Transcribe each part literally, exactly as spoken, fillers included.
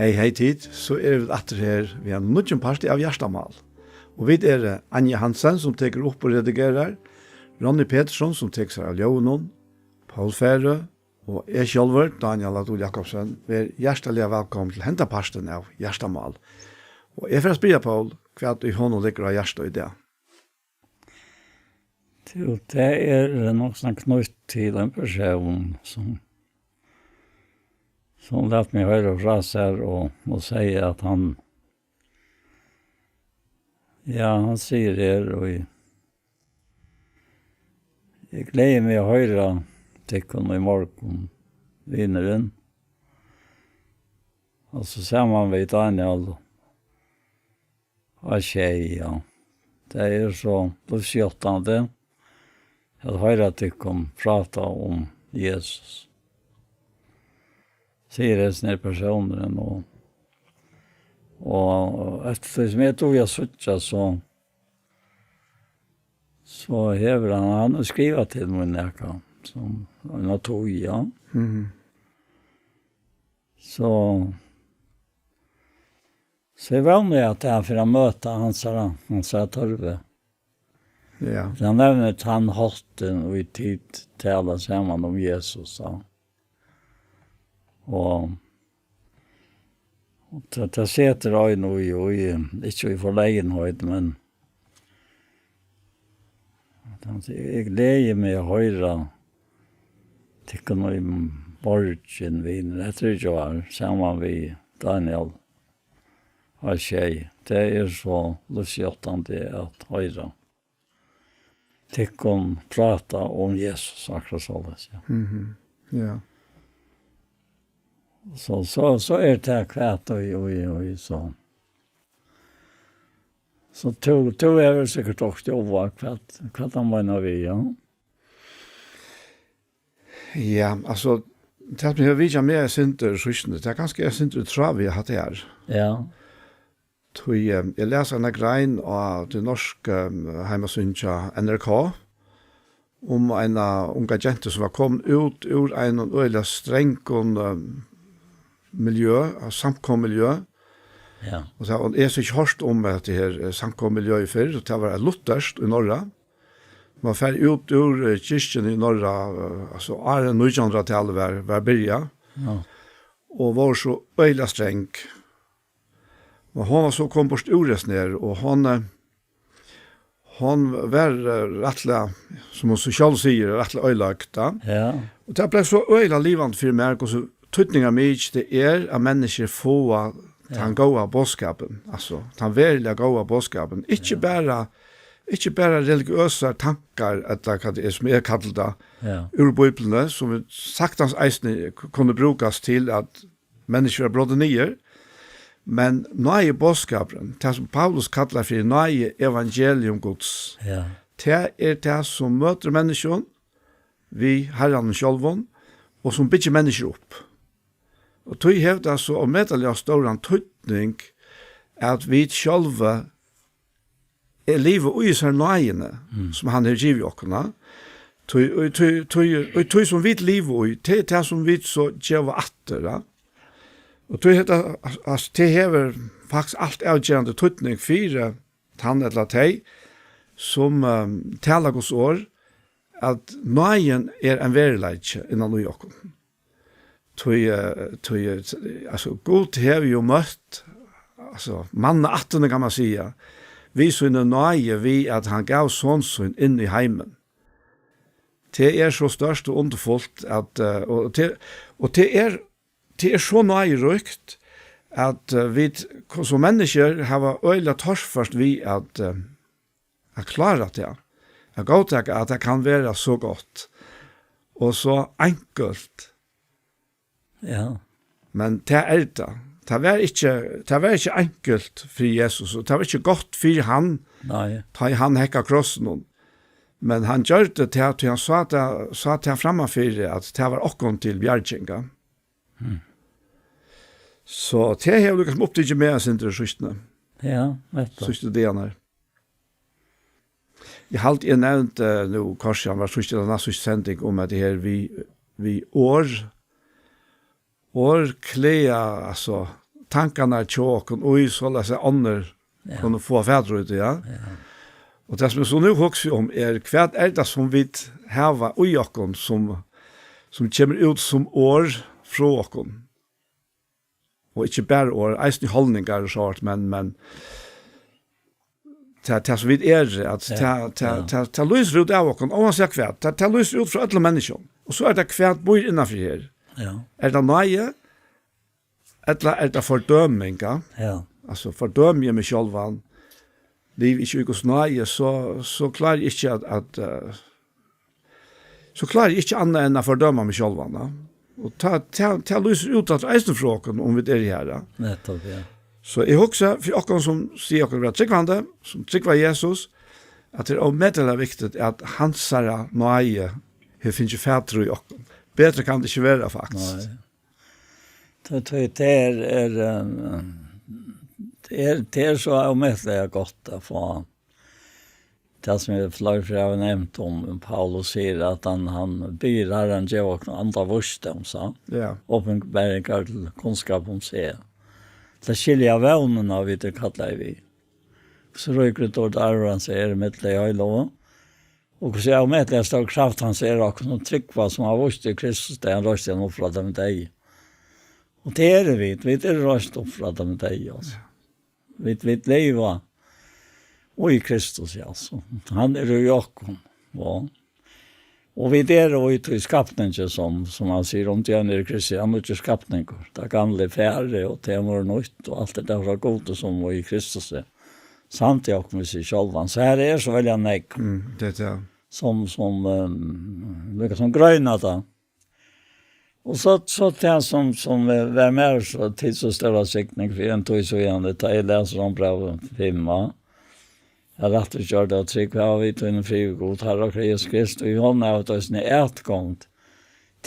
Hey, hey tit, so eru vit aftur her við einum nýggjum parti av Hjartamál. Og vit eru Anja Hansen, sum tekur upp og redigerar, Ronny Petersson, sum tekur sær av ljóðinum, Poul Færø og eg sjálvur, Dánjal á Dul Jakobsen, verið hjartaliga vælkomin til henda partin av Hjartamál. Og eg fari at spyrja Poul, hvat ið honum liggur á hjarta í dag. Jú, tað er nokk so knýtt til ein persón, sum, sum læt meg hoyra frá sær og, og segði, at hann, ja, hann sigur her, og eg, eg gleði meg at hoyra tykkum í morgun, vinurin. Og so saman við Dánjal á Sjey, ja. Tað er so lívsjáttandi at hoyra tykkum práta um Jesus, sigur hesin her persónurin, og, og eftir tí sum eg dugi at síggja, so, so hevur hann, hann hevur skrivað til mín nakað, sum eina tíð, ja. Mhm. So, so eg vóni, at eg fari at møta hansara, hansara tørvi. Ja. Hann nevnir tann háttin, ið tit tala saman um Jesus, ja. Og, og tað, tað setir ein í, í, ikki í forlegenheit, men at hann sigur, eg gleði meg at hoyra tykkum í morgin, vinir. Hetta er í gjár, saman við Dánjal á Sjey. Tað er so lívsjáttandi at hoyra tykkum práta um Jesus, akkurát soleiðis, ja. Mhm. Ja. So, so, so er tað hvat og, og, og, og so. So tú, tú hevur sikkurt okkurt í huga, hvat, hvat hann meinar við, ja. Ja, altso, tað sum hevur vitjað meg eitt sindur síðstuni, tað er kanska eitt sindur í tráð við hatta her. Ja. Tí, eh, eg las eina grein á tí norsku, eh, heimasíðuni hjá N R K, um eina unga gentu sum var komin út úr einum øgiliga strangum, eh, miljø, av samkomumiljø. Ja. Og tað, og eg havi ikki hoyrt um hetta her, eh, samkomumiljøið fyrr, og tað var eitt lutherskt í Norra. Man fer út úr, eh, kirkjuni í Norra, eh, altso, áðrenn nítjanhundraðtalið var, var byrjað. Ja. Og vóru so øgiliga strang. Og hon var so komin burtur úr hesum her, og hon, eh, hon var, eh, rættiliga, sum hon so sjálv sigur, rættiliga oyðilagd, ja. Ja. Og tað bleiv so øgiliga livandi fyri mær, hvussu týdningarmikið tað er, at menniskjur fáa tann, ja, góða boðskapin, altso, tann veruliga góða boðskapin. Ikki, ja, bara, ikki bara religiøsar tankar, ella hvat tað er, sum eg kalli tað, ja, úr Bíbliuni, sum vit saktans eisini k-, kunnu brúkast til at menniskjur verða brotnar niður. Men náðiboðskapurin, tað sum Paulus kallar fyri náðievangelium Guds, ja, tað er tað, sum møtir menniskjum við Harranum sjálvum, og sum byggir menniskjur upp. Og tí hevur tað so ómetaliga stóran týdning, at vit sjálvi eg livi í hesari náðini, mm, sum hann hevur givið okkum, ja. Tí, í tí, tí, í tí sum vit liva í, tað er tað sum vit so geva aftur, ja. Og tí hetta, altso, tað hevur faktiskt alt avgerandi týdning fyri tann ella tey, sum, ehm, tala Guds orð, at náðin er ein veruleiki innan í okkum. Tí, eh, tí, eh, altso, Gud hevur jú møtt, altso, mannaættina, kann man siga, við síni náði, við at hann gav son sín inn í heimin. Tað er so stórt og undurfult, at, eh, og tað, og tað er, tað er so náðiríkt, at, eh, vit, sum menniskjur, hava øgiliga torført við at, eh, at klára tað, at góðtaka, at tað kann vera so gott og so einkult. Ja. Men tað er tað. Tað var ikki, tað var ikki einkult fyri Jesus, og tað var ikki gott fyri hann, nei, tá ið hann hekk á krossinum. Men hann gjørdi tað, tí hann sá tað, sá tað frammanfyri, at tað var okkum til bjargingar. Mm. So tað hevur líkasum upptikið meg eitt sindur í síðstuni. Ja, nettupp. Síðstu dagarnar. Eg haldi, eg nevndi, eh, nú, hvørki tað var síðsta ella næstsíðsta sending, um at tað her við, við orð, orð klæða, altso, tankarnar hjá okkum í, soleiðis at onnur Ja. kunnu fáa fatur í tí, ja. Ja. Og tað sum eg so nú hugsi um er, hvat er tað sum vit hava í okkum sum, sum kemur út sum orð frá okkum? Og ikki bara orð, eisini holdningar og sort, men, men tað, tað sum vit eru, at Ja, tað, tað, ja. tað, tað lýsir út av okkum, óansett hvat, tað, tað lýsir út frá øllum menniskjum. Og so er tað hvat býr innanfyri her. Ja. Er tað náði, ella er tað fordøming, ja? Ja. Altso, fordømi eg meg sjálvan, livi ikki í Guds náði, so, so klári eg ikki at, at, eh, so klári eg ikki annað enn at fordøma meg sjálvan, ja. Og tað, tað, tað lýsir út at eisini frá okkum, um vit eru her, ja. Nettopp, ja. So eg hugsi, fyri okkum sum siga okkum vera trúgvandi, sum trúgva Jesus, at tað er ómetaliga viktigt at hansara náði hevur fingið fatur í okkum. Betri kann tað ikki vera, faktiskt. Nei. Tað, tað, tað er, er, eh, tað er, tað er so ómetaliga gott at fáa tað sum eg fleiri ferð havi nevnt um, um Paulus sigur at hann, hann biður Harran geva okkum anda vísdóms, ja. Ja. Opinberingar til kunnskap um seg. Til at skilja vónina, vit eru kallaðir við. So ríkur dýrd arvur hans er millum tey heilagu. Og hvussu ómetaliga stór kraft hans er okkum sum trúgva, sum hava víst í Kristus, tað hann reisti hann upp frá teimum deyðu. Og tað eru vit, vit eru reist upp frá teimum deyðu, altso. Vit, vit liva í Kristus, ja, altso. Hann er í okkum, ja. Og vit eru í tí skapningi, sum, sum hann sigur, um tað er í Kristus, hann er ikki skapningur. Tað gamla er farið, og tað er nýtt, og alt er tað frá Gudi, sum í Kristus er. Samt í okkum, við seg sjálvan. So her er so veldig nógv. Mm, tað er tað. Sum, sum, ehm, líka sum grøna tað. Og so, so tað sum, sum, eh, var mær so til so stóra signing fyri ein tíð síðan, tá eg las Rómbrævið fimm, va? At rættvísgjørd av trúgv hava vit í hinum friðargóða Harra okkara Jesus Krist, og í honum hava vit eisini atgongd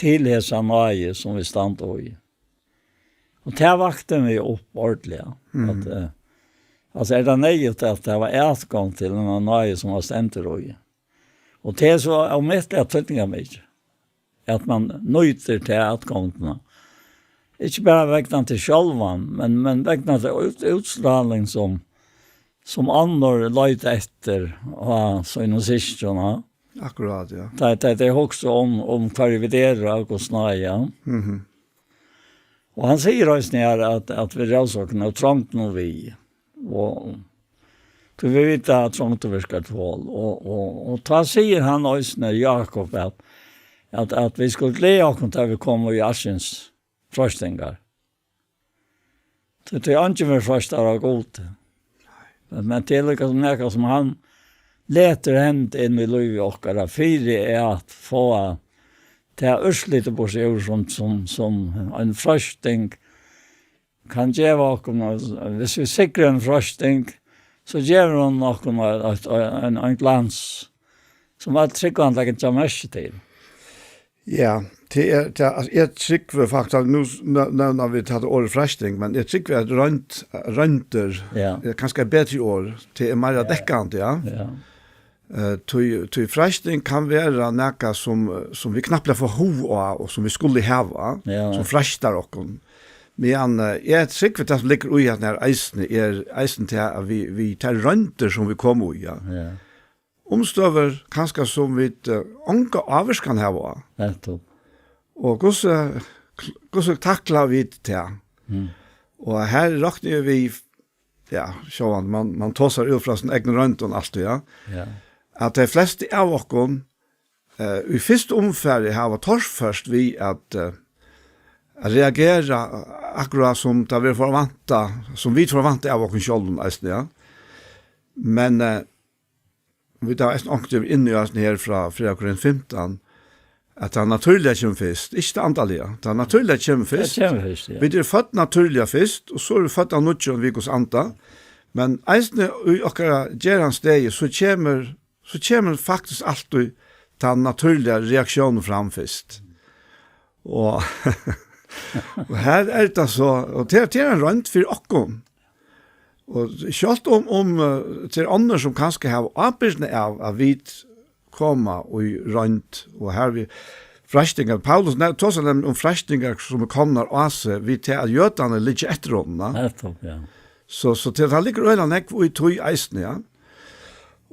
til hesa náði, sum vit standa í. Og tað vakti meg upp ordiliga, Mm. at, eh, altso, er tað neyðugt at hava atgongd til eina náði, sum man stendur í? Og tað er so ómetaliga týdningarmikið, at man nýtir ta atgongdina. Ikki bara vegna til sjálvan, men, men vegna til út-, útstráling sum, sum onnur leita eftir á sínum systkinum. Akkurát, ja. Tá, tá tey hugsa um, um hvørji vit eru, av Guds náði, ja. Mhm. Og hann sigur eisini her, at, at vit rósa okkum av trongdini við. Og tí vit vita, at trongdin virkar tol. Og, og, og tá sigur hann eisini, Jákup, at, at, at vit skulu gleða okkum, tá vit koma í alskyns freistingar. Tí, tí eingin verður freistaður av Gudi. Men, men tað er líka sum nakað sum hann letur henda inn í lívið okkara, fyri at fáa tað úrslitið burtur úr, sum, sum, sum ein freisting kann geva okkum. Og hvis vit sigra eina freisting, so gevur hon okkum eitt, eitt, ein, ein glans, sum øll trúgvandi leggja merki til. Ja, tað er, tað, altso, eg trúgvi faktiskt, nú s-, ne-, nevna vit hetta orðið freisting, men eg trúgvi at roynd, royndir Ja. er kanska eitt betri orð, tað er meira Ja. dekkandi, ja. Ja. Eh, tí, tí freisting kann vera nakað sum, sum vit knappliga fáa hug á og sum vit skulu hava, Ja. sum freistar okkum. Men, eh, eg trúgvi tað sum liggur í at her eisini er, eisini tað at vit, vit, tær royndir sum vit koma í, ja. Ja. Umstøður kanska sum vit, eh, onga ávirkan hava á. Nettopp. Og hvussu, hvussu takla vit tað? Mm. Og her rokni eg við, ja, sjálvandi, man, man tosar út frá sín egnu roynd og alt, ja. Ja. At tey flestu av okkum, eh, í fyrstu umfari hava torført við at, eh, at reagera akkurát sum tað verður forvantað, sum vit forvanta av okkum sjálvum eisini, ja. Men, eh, vit hava eisini onkuntíð verið inni í eisini her frá fyrra Korint fimtan, at tað natúrliga kemur fyrst, ikki tað andaliga. Tað natúrliga kemur Tað fyrst. kemur fyrst, ja. Vit eru fødd natúrliga fyrst, og so eru vit fødd av nýggjum við Guds anda. Men eisini í okkara gerandisdegi, so kemur, so kemur faktiskt altíð tann natúrliga reaktiónin fram fyrst. Og, og her er tað so, og tað, tað er ein roynd fyri okkum. Og sjálvt um, um, eh, tað er onnur sum kanska hava ábyrgdina av at vit koma í roynd, og her við, freistingar. Paulus ne-, tosar nemliga um freistingar, sum eru komnar á seg, við tað, at jødarnir liggja eftir honum, ja. Nettopp, ja. So, so til, tað liggur øgiliga nógv í tí eisini, ja.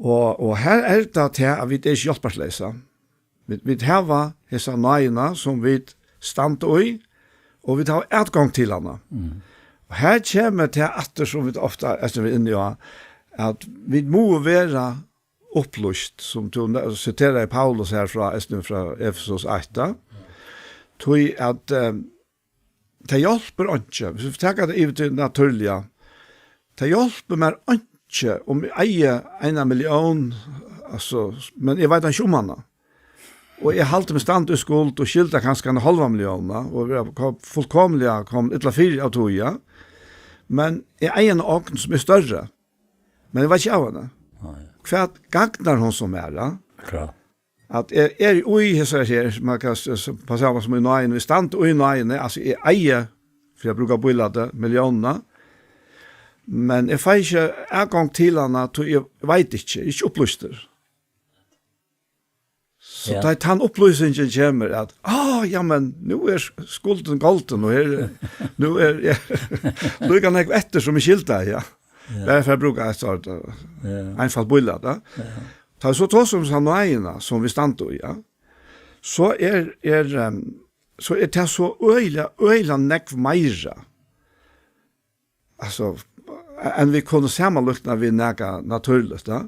Og, og her er tað til, at vit eru ikki hjálparleysir. Vit, vit hava hesa náðina, sum vit standa í, og vit hava atgongd til hana. Mm. Og her kemur tað aftur, sum vit ofta, eisini, vit inni á, at vit mugu vera upplýst, sum tú ne-, siteraði Paulus her frá, eisini frá Efesus eitt, ja. Tí at, eh, tað hjálpir einki, viss vit taka tað yvir til natúrliga, tað hjálpir mær einki, um eg eigi eina millión, altso, men eg veit ikki um hana. Og eg haldi meg standa í skuld og skylda kanska eina hálva millión, og vera ko-, fullkomiliga komin illa fyri av tí, ja. Men eg eigi eina ogn, sum er størri. Men eg veit ikki av henni. Nei. Hvat gagnar hon so mær, ja? Akkurát. At eg eri í hesar her, man kann s-, s-, på samme som í náðini, vit standa í náðini, altso, eg eigi, fyri at brúka bílætið, milliónina, men eg fái ikki atgongd til hana, tí eg veit ikki, eg eri ikki upplýstur. So Ja. tá tann upplýsingin kemur, at, á, ja, men nú er skuldin goldin, og her, nú er, ja, líka nógv eftir sum eg skyldi, ja. Ja. Bara for at brúka eitt sort, eh, Ja. einfalt bílæt, ja. Ja. Tá so tosar um hesa náðina, sum vit standa í, ja, so er, er, ehm, so er tað so øgiliga, øgiliga nógv meira, altso, enn vit kunnu samanlíkna við nakað natúrligt, ja.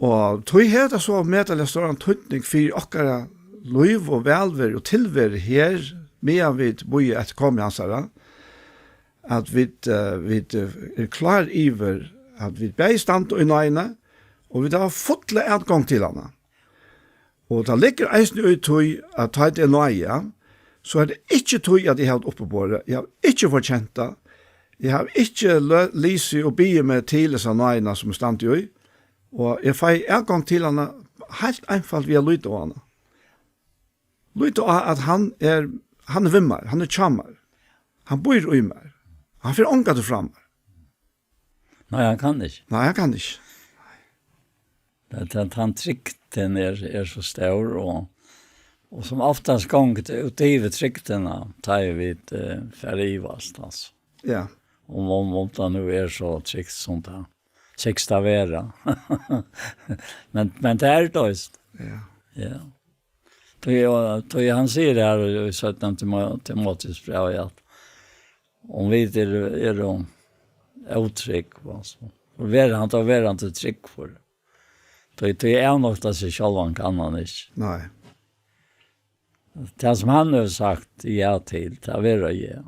Og tí hevur tað so metaliga stóran týdning fyri okkara lív og vælveru og tilveru her, meðan vit bíða eftir komu hansara, at vit, eh, vit, eh, eru klár yvir, at vit bæði standa í náðini, og vit hava fulla atgongd til hana. Og tað liggur eisini í tí, at tá tað er náði, ja, so er tað ikki tí, at eg havi tað uppiborið, eg havi ikki fortjent tað, eg havi ikki lø-, lisið og biðið meg til hesa náðina, sum eg standi í, og eg fái atgongd til hana heilt einfalt við at líta á hana. Líta á, at hann er, hann er við mær, hann er hjá mær, hann býr í mær, hann fer ongantíð frá mær. Nei, hann kann ikki. Nei, hann kann ikki. At, at hann trygdin er, er so stór, og, og sum oftast gongur tað út yvir trygdina, tá ið vit, eh, fara at ivast, altso. Ja. Um, um, um tað nú er so trygt sum tað sigst at vera. Men, men tað er tað, víst. Ja. Ja. Tí, og, tí hann sigur her í seinna Timo-, Timoteusbrævi, at um vit eru, eru ótrúgv, altso, og verður hann, tá verður hann til trúgv fyri. Tí, tí avnokta seg sjálvan kann hann ikki. Nei. Tað, sum hann hevur sagt ja til, tað verður ja.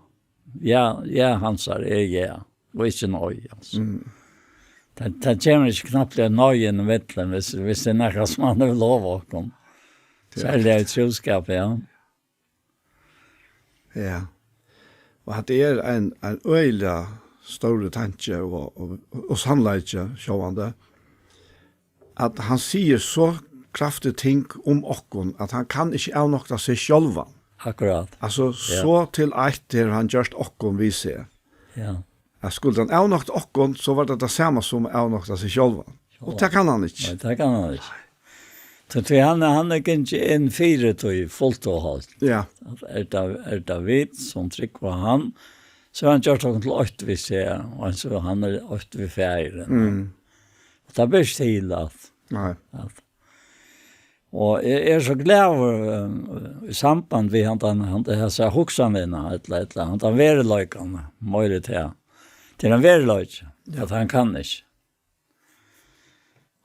Ja, ja hansara er ja, og ikki nei, altso. Mm. Tað, tað kemur ikki knappliga nei inn í millum, viss, viss tað er nakað, sum hann hevur lovað okkum. Tað er Serliga í trúskapi, ja. Ja. Og at tað er ein, ein øgiliga stórur tanki og, og, og sannleiki, sjálvandi, at hann sigur so kraftig ting um okkum, at hann kann ikki avnokta seg sjálvan. Akkurát. Altso, Ja. so til eitt hevur hann gjørt okkum við seg. Ja. At skuldi hann avnokta okkum, so var tað tað sama sum at avnokta seg sjálvan. Og Sjálvan. tað kann hann ikki. Nei, tað kann hann ikki. So tí hann, hann er gingin inn fyri tí fullt og heilt. Ja. At er tað, er tað vit sum trúgva hann, so hevur hann gjørt okkum til eitt við seg, og eins og hann er eitt við Faðirin. Mm. Og tað ber ikki til at, Nei. at Og eg er so glaður, eh, í samband við handan, handan hesa hugsanina, ella, ella handan veruleikan, meira til, til ein veruleiki, Ja. at hann kann ikki.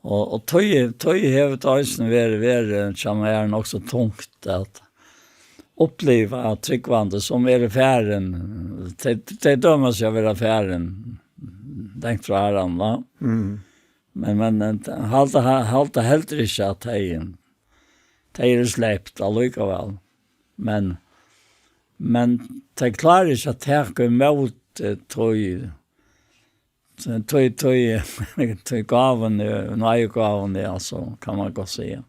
Og, og tí, tí hevur tað eisini verið, verið, hjá mær nokk so tungt at uppliva at trúgvandi, sum eru farin, tey, tey døma seg at vera farin langt frá Harranum, va? Mm. Men, men, eh, halda, halda heldur ikki at tey, tey eru slept allíkavæl. Men, men tey klára ikki at taka ímóti tí, tí, tí, tí gávuni, náðigávuni, altso, kann man gott siga.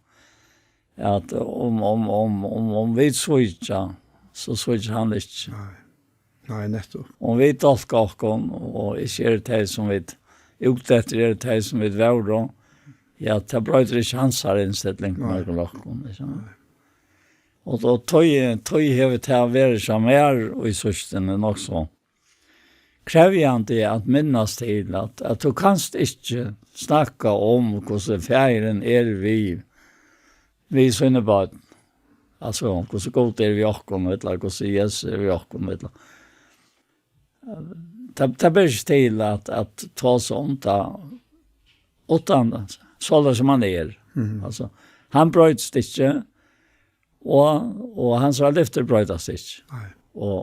At um, um, um, um, um vit svíkja, so svíkir hann ikki. Nei. Nei, nettopp. Um vit dálka okkum, og ikki eru tey, sum vit, úteftir eru tey, sum vit vóru, ja, tað broytir ikki hansara innstilling Nei. Nøkur lokkum, ikki sant? Nei. Og, og tøy, tøy hevur tað verið hjá mær í síðstuni nokk so krevjandi at minnast til, at, at tú kanst ikki snakka um, hvussu faðirin er við, við síni børn. Altso, hvussu Gud er við okkum, ella hvussu Jesus er við okkum, ella. Tað, tað ber ikki til at, at tosa um tað uttan soleiðis sum hann er. Mhm. Altso, hann broytist ikki, og, og hansara lyftir broytast ikki. Nei. Og,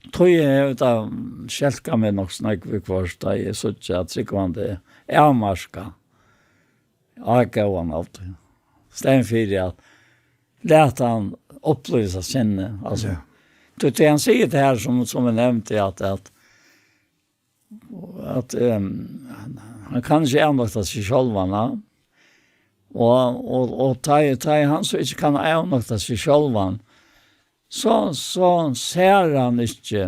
og tí hevur tað skelkað meg nokk so nógv viðhvørt, tá eg síggi, at trúgvandi avmarka á góðan hátt. Staðin fyri at lata hann upplýsa sinni, altso. Ja. Tí, tí hann sigur tað her, sum, sum eg nevndi, at, at, at, ehm, hann, hann kann ikki avnokta seg sjálvan, ja. Og, og, og tá ið, tá ið hann so ikki kann avnokta seg sjálvan, so, so sær hann ikki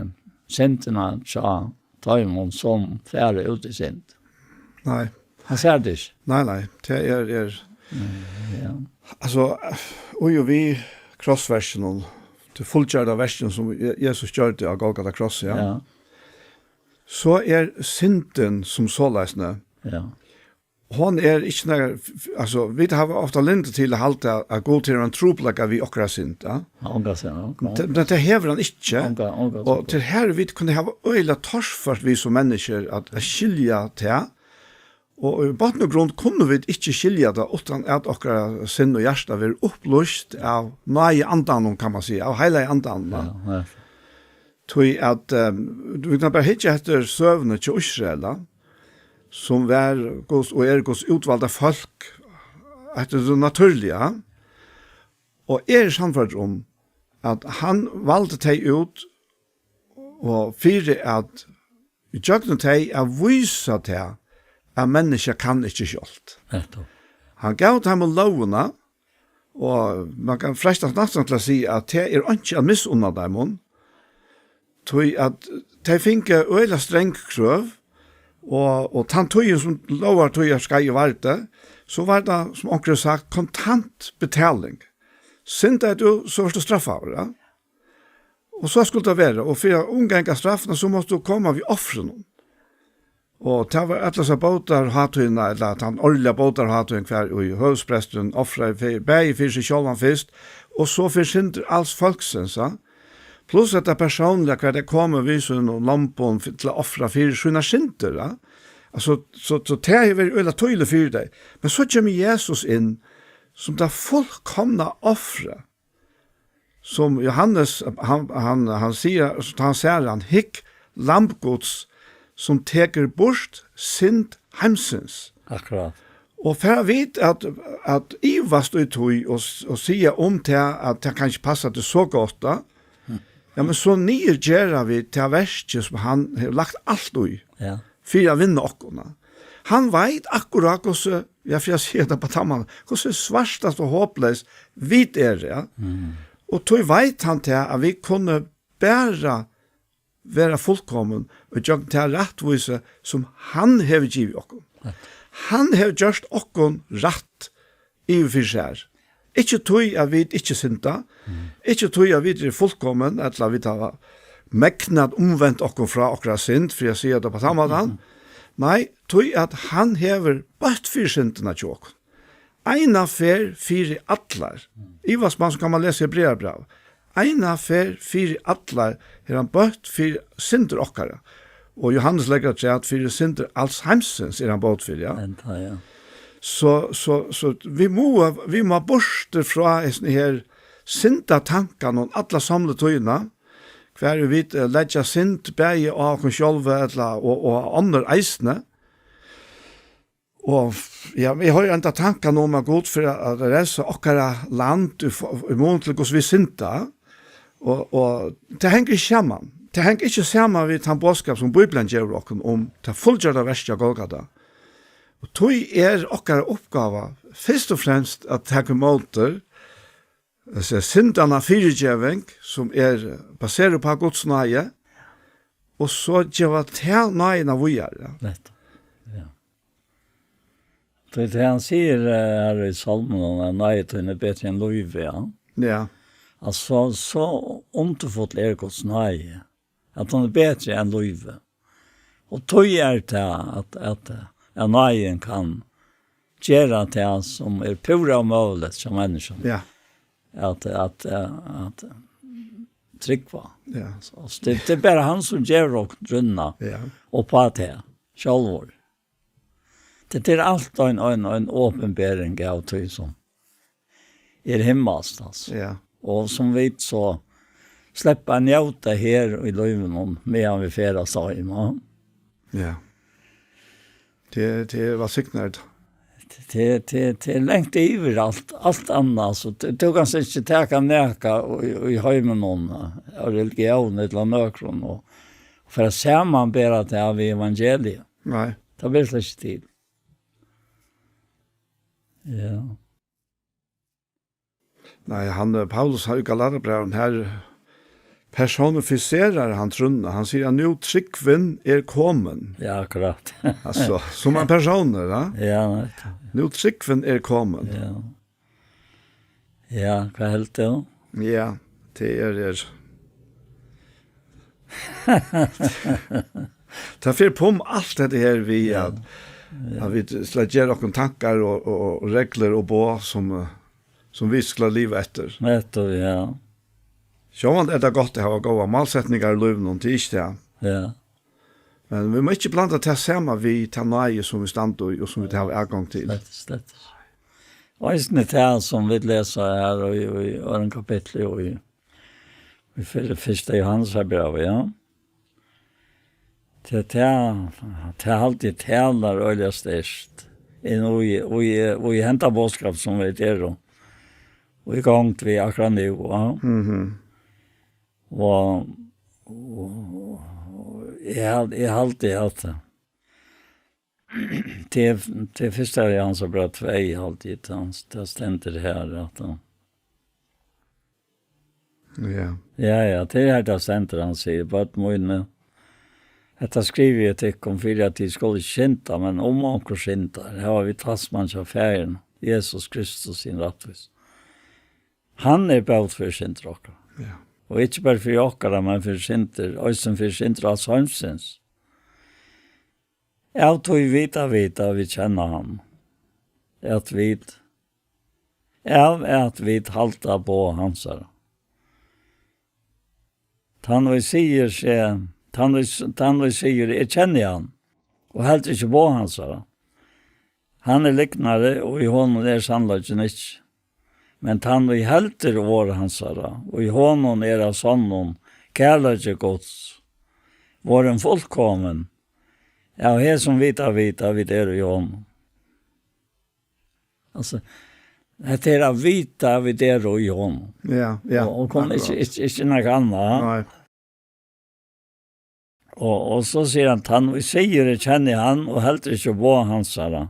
syndina hjá teimum, sum fara út í synd. Nei. Hann sær tað ikki. Nei, nei, tað er, er Mm, ja. Altso, og jo, við krossverkinum, tí fullgjørda verkinum, sum Je-, Jesus gjørdi á Golgata krossi, ja. Ja. So er syndin sum soleiðis, ne? Ja. Hon er ikki nakar, f-, f-, altso, vit hava ofta lyndi til at halda at Gud hevur ein trupulleika við okkara synd, ja. Ja, onga synd, ja. Men tað, men tað hevur hann ikki. Onga, onga Og trupulleika. Til her vit kunnu hava øgiliga torført við sum menniskjur at, at skilja tað. Og í botn og grund kunnu vit ikki skilja tað, uttan at okkara sinn og hjarta verður upplýst av náði andanum, kann man siga, av heilaga andanum, va? Ja, ja. Tí at, ehm, vit kunnu bara hyggja eftir søguni hjá Ísraela, sum var Guds, og er Guds útvalda fólk, eftir tí natúrliga. Og eg eri sannførdur um, at hann valdi tey út, og fyri at, ígjøgnum tey, at vísa tað, at menniskja kann ikki sjálvt. Nettupp. Hann gav teimum lógina, og man kann freistast næstan til at siga, at tað er einki at misunna teimum, tí at tey fingu øgiliga strong krøv, og, og tann tíðin, sum lógartíðarskeiðið vardi, so var tað, sum onkur hevur sagt, kontant betaling. Syndaði tú, so vart tú straffaður, ja. Og so skuldi tað vera, og fyri at umganga straffina, so mást tú koma við ofrinum. Og tað var alla hesa bótarhátíðina, ella tann árliga bótarhátíðin, har ið høvuðspresturin ofraði fyri, bæði fyri seg sjálvan fyrst, og so fyri syndir als fólksins, ja. Pluss hetta persónliga, har tey komu við sínum lambum fyri, til at ofra fyri sínar syndir, ja. Altso, so, so tað hevur verið øgiliga týðiligt fyri tey. Men so kemur Jesus inn sum tað fullkomna ofrið, sum Jóhannes, hann, hann, hann sigur, tá hann sær hann: "Hygg, Lamb Guds, sum tekur burt synd heimsins." Akkurát. Og fara vit at, at ivast í tí og, og siga um tað, at tað kann ikki passa, tað er so gott, da. Mm. Ja, men so niðurgera vit tað verkið, sum hann hevur lagt alt í, ja, fyri at vinna okkum, ja. Hann veit akkurát, hvussu, ja, fyri at siga tað á tann mátan, hvussu svartast og hopleyst vit eru, ja. Mm. Og tí veit hann tað, at vit kunnu bara vera fullkomin og gjøgnum tað rættvísi, sum hann hevur givið okkum. Ja. Hann hevur gjørt okkum rætt yvir fyri sær. Ikki tí, at vit ikki synda, mm, ikki tí, at vit eru fullkomin, ella vit hava megnað at umvent okkum frá okkara synd, fyri at siga tað á tann mátan. Mhm. Nei, tí at hann hevur bøtt fyri syndina hjá okkum. Eina ferð fyri allar. Ivast mann, so kann man lesa Hebreabrævið. Eina ferð fyri allar er hann bøtt fyri syndir okkara. Og Jóhannes leggur afturat: "Fyri syndir als heimsins er hann bøttur fyri", ja. Enda, ja. So, so, so vit mugu, vit mugu burtur frá hesum her syndatankanum alla somlu tíðina, har vit, eh, leggja synd bæði á okkum sjálv ella, og, og á onnur eisini. Og, ja, eg havi enda tankan um, at Gud fer at, at revsa okkara land í fo-, í mun til hvussu vit synda. Og, og tað hongur ikki saman. Tað hongur ikki saman við tann boðskap, sum Bíblian gevur okkum um tað fullgjørda verkið á Golgata. Og tí er okkara uppgáva fyrst og fremst at taka ímóti, altso, syndanna fyrigeving, sum er baserað upp á Guds náði, og so geva ta náðina víðari. Nettupp. Ja. Tí tað hann sigur, eh, her í Sálmunum, at náði tín er betri enn lívið, ja. Ja. Altso, so undurfull er Guds náði, at hon er betri enn lívið. Og tí er tað, at, at, at náðin kann gera tað, sum er púra ómøguligt hjá menniskjum. Ja. At, at, at, at trúgva. Ja. So, so tað, tað er bara hann, sum gevur okkum trúnna Ja. upp á tað sjálvur. Tað er alt ein, ein, ein opinbering av tí, sum er himmalskt, altso. Ja. Og sum vit so sleppa at njóta her í lívinum, meðan vit ferðast heim, ja. Ja. Tað, tað var signað. Tað, tað, tað er langt yvir alt, alt annað, so tú, tú kanst ikki taka nakað í, í heiminum, av religión ella nøkrum, og fara samanbera tað við evangeliið. Nei. Tað ber slett ikki til. Ja. Nei, hann, eh, Paulus har í Galatarbrævinum, her personifiserar hann trúnna. Hann sigur at nú trúgvin er komin. Ja, akkurát. Altso, sum ein persónur, ja? Ja, nei. Nú trúgvin er komin. Ja. Ja, hvat helt tú? Ja, tað er, er. Tað fer pum alt hetta her við Ja. at, Ja. at vit skal gera okkum tankar og, og, og reglur og boð sum, eh, sum vit skal liva eftir. Nettopp, ja. Sjálvandi er tað gott at hava góðar málsetningar í lívinum, tað er ikki tað. Ja. Men vit má ikki blanda tað saman við ta náði sum vit standa í og sum vit hava atgongd til. Slett, slett. Og eisini tað sum vit lesa her í, í øðrum kapitli og í, í fyr-, fyrsta Jóhannesarbrævi, ja. Tað, tað, tað haldi eg talar øgiliga sterkt inn í, í, í henda boðskap sum vit eru í gongd við akkurát nú, ja. Mhm. Og, og, og eg hal-, eg haldi at tað, tað fyrsta Jóhannesarbræv tvey, haldi eg, tað, tað stendur her, at hann Ja. Ja, ja, tað er her, tað stendur, hann sigur, børn míni, hetta skrivi eg tykkum fyri, at tit skulu ikki synda, men um onkur syndar, hava vit talsmann hjá Faðirinum, Jesus Kristus, hin rættvísi. Hann er bót fyri syndir okkara. Ja. Og ikki bara fyri okkara, men fyri syndir, eisini fyri syndir als heimsins. Av tí vita vit, at vit kenna hann, at vit, av at vit halda boð hansara. Tann, ið sigur seg, tann, ið, tann, ið sigur, eg kenni hann, og heldur ikki boð hansara, hann er lygnari, og í honum er sannleikin ikki. Men tann, ið heldur orð hansara, og í honum er av sonnum kærleiki Guds, vorðin fullkomin, av hesum vita vit, at vit eru í honum. Altso, hetta er at vita, at vit eru í honum. Ja, ja, Og, og kom akkurát. ikki, ikki, ikki nakað annað. Nei. Og, og so sigur hann, tann, ið sigur, eg kenni hann, og heldur ikki boð hansara,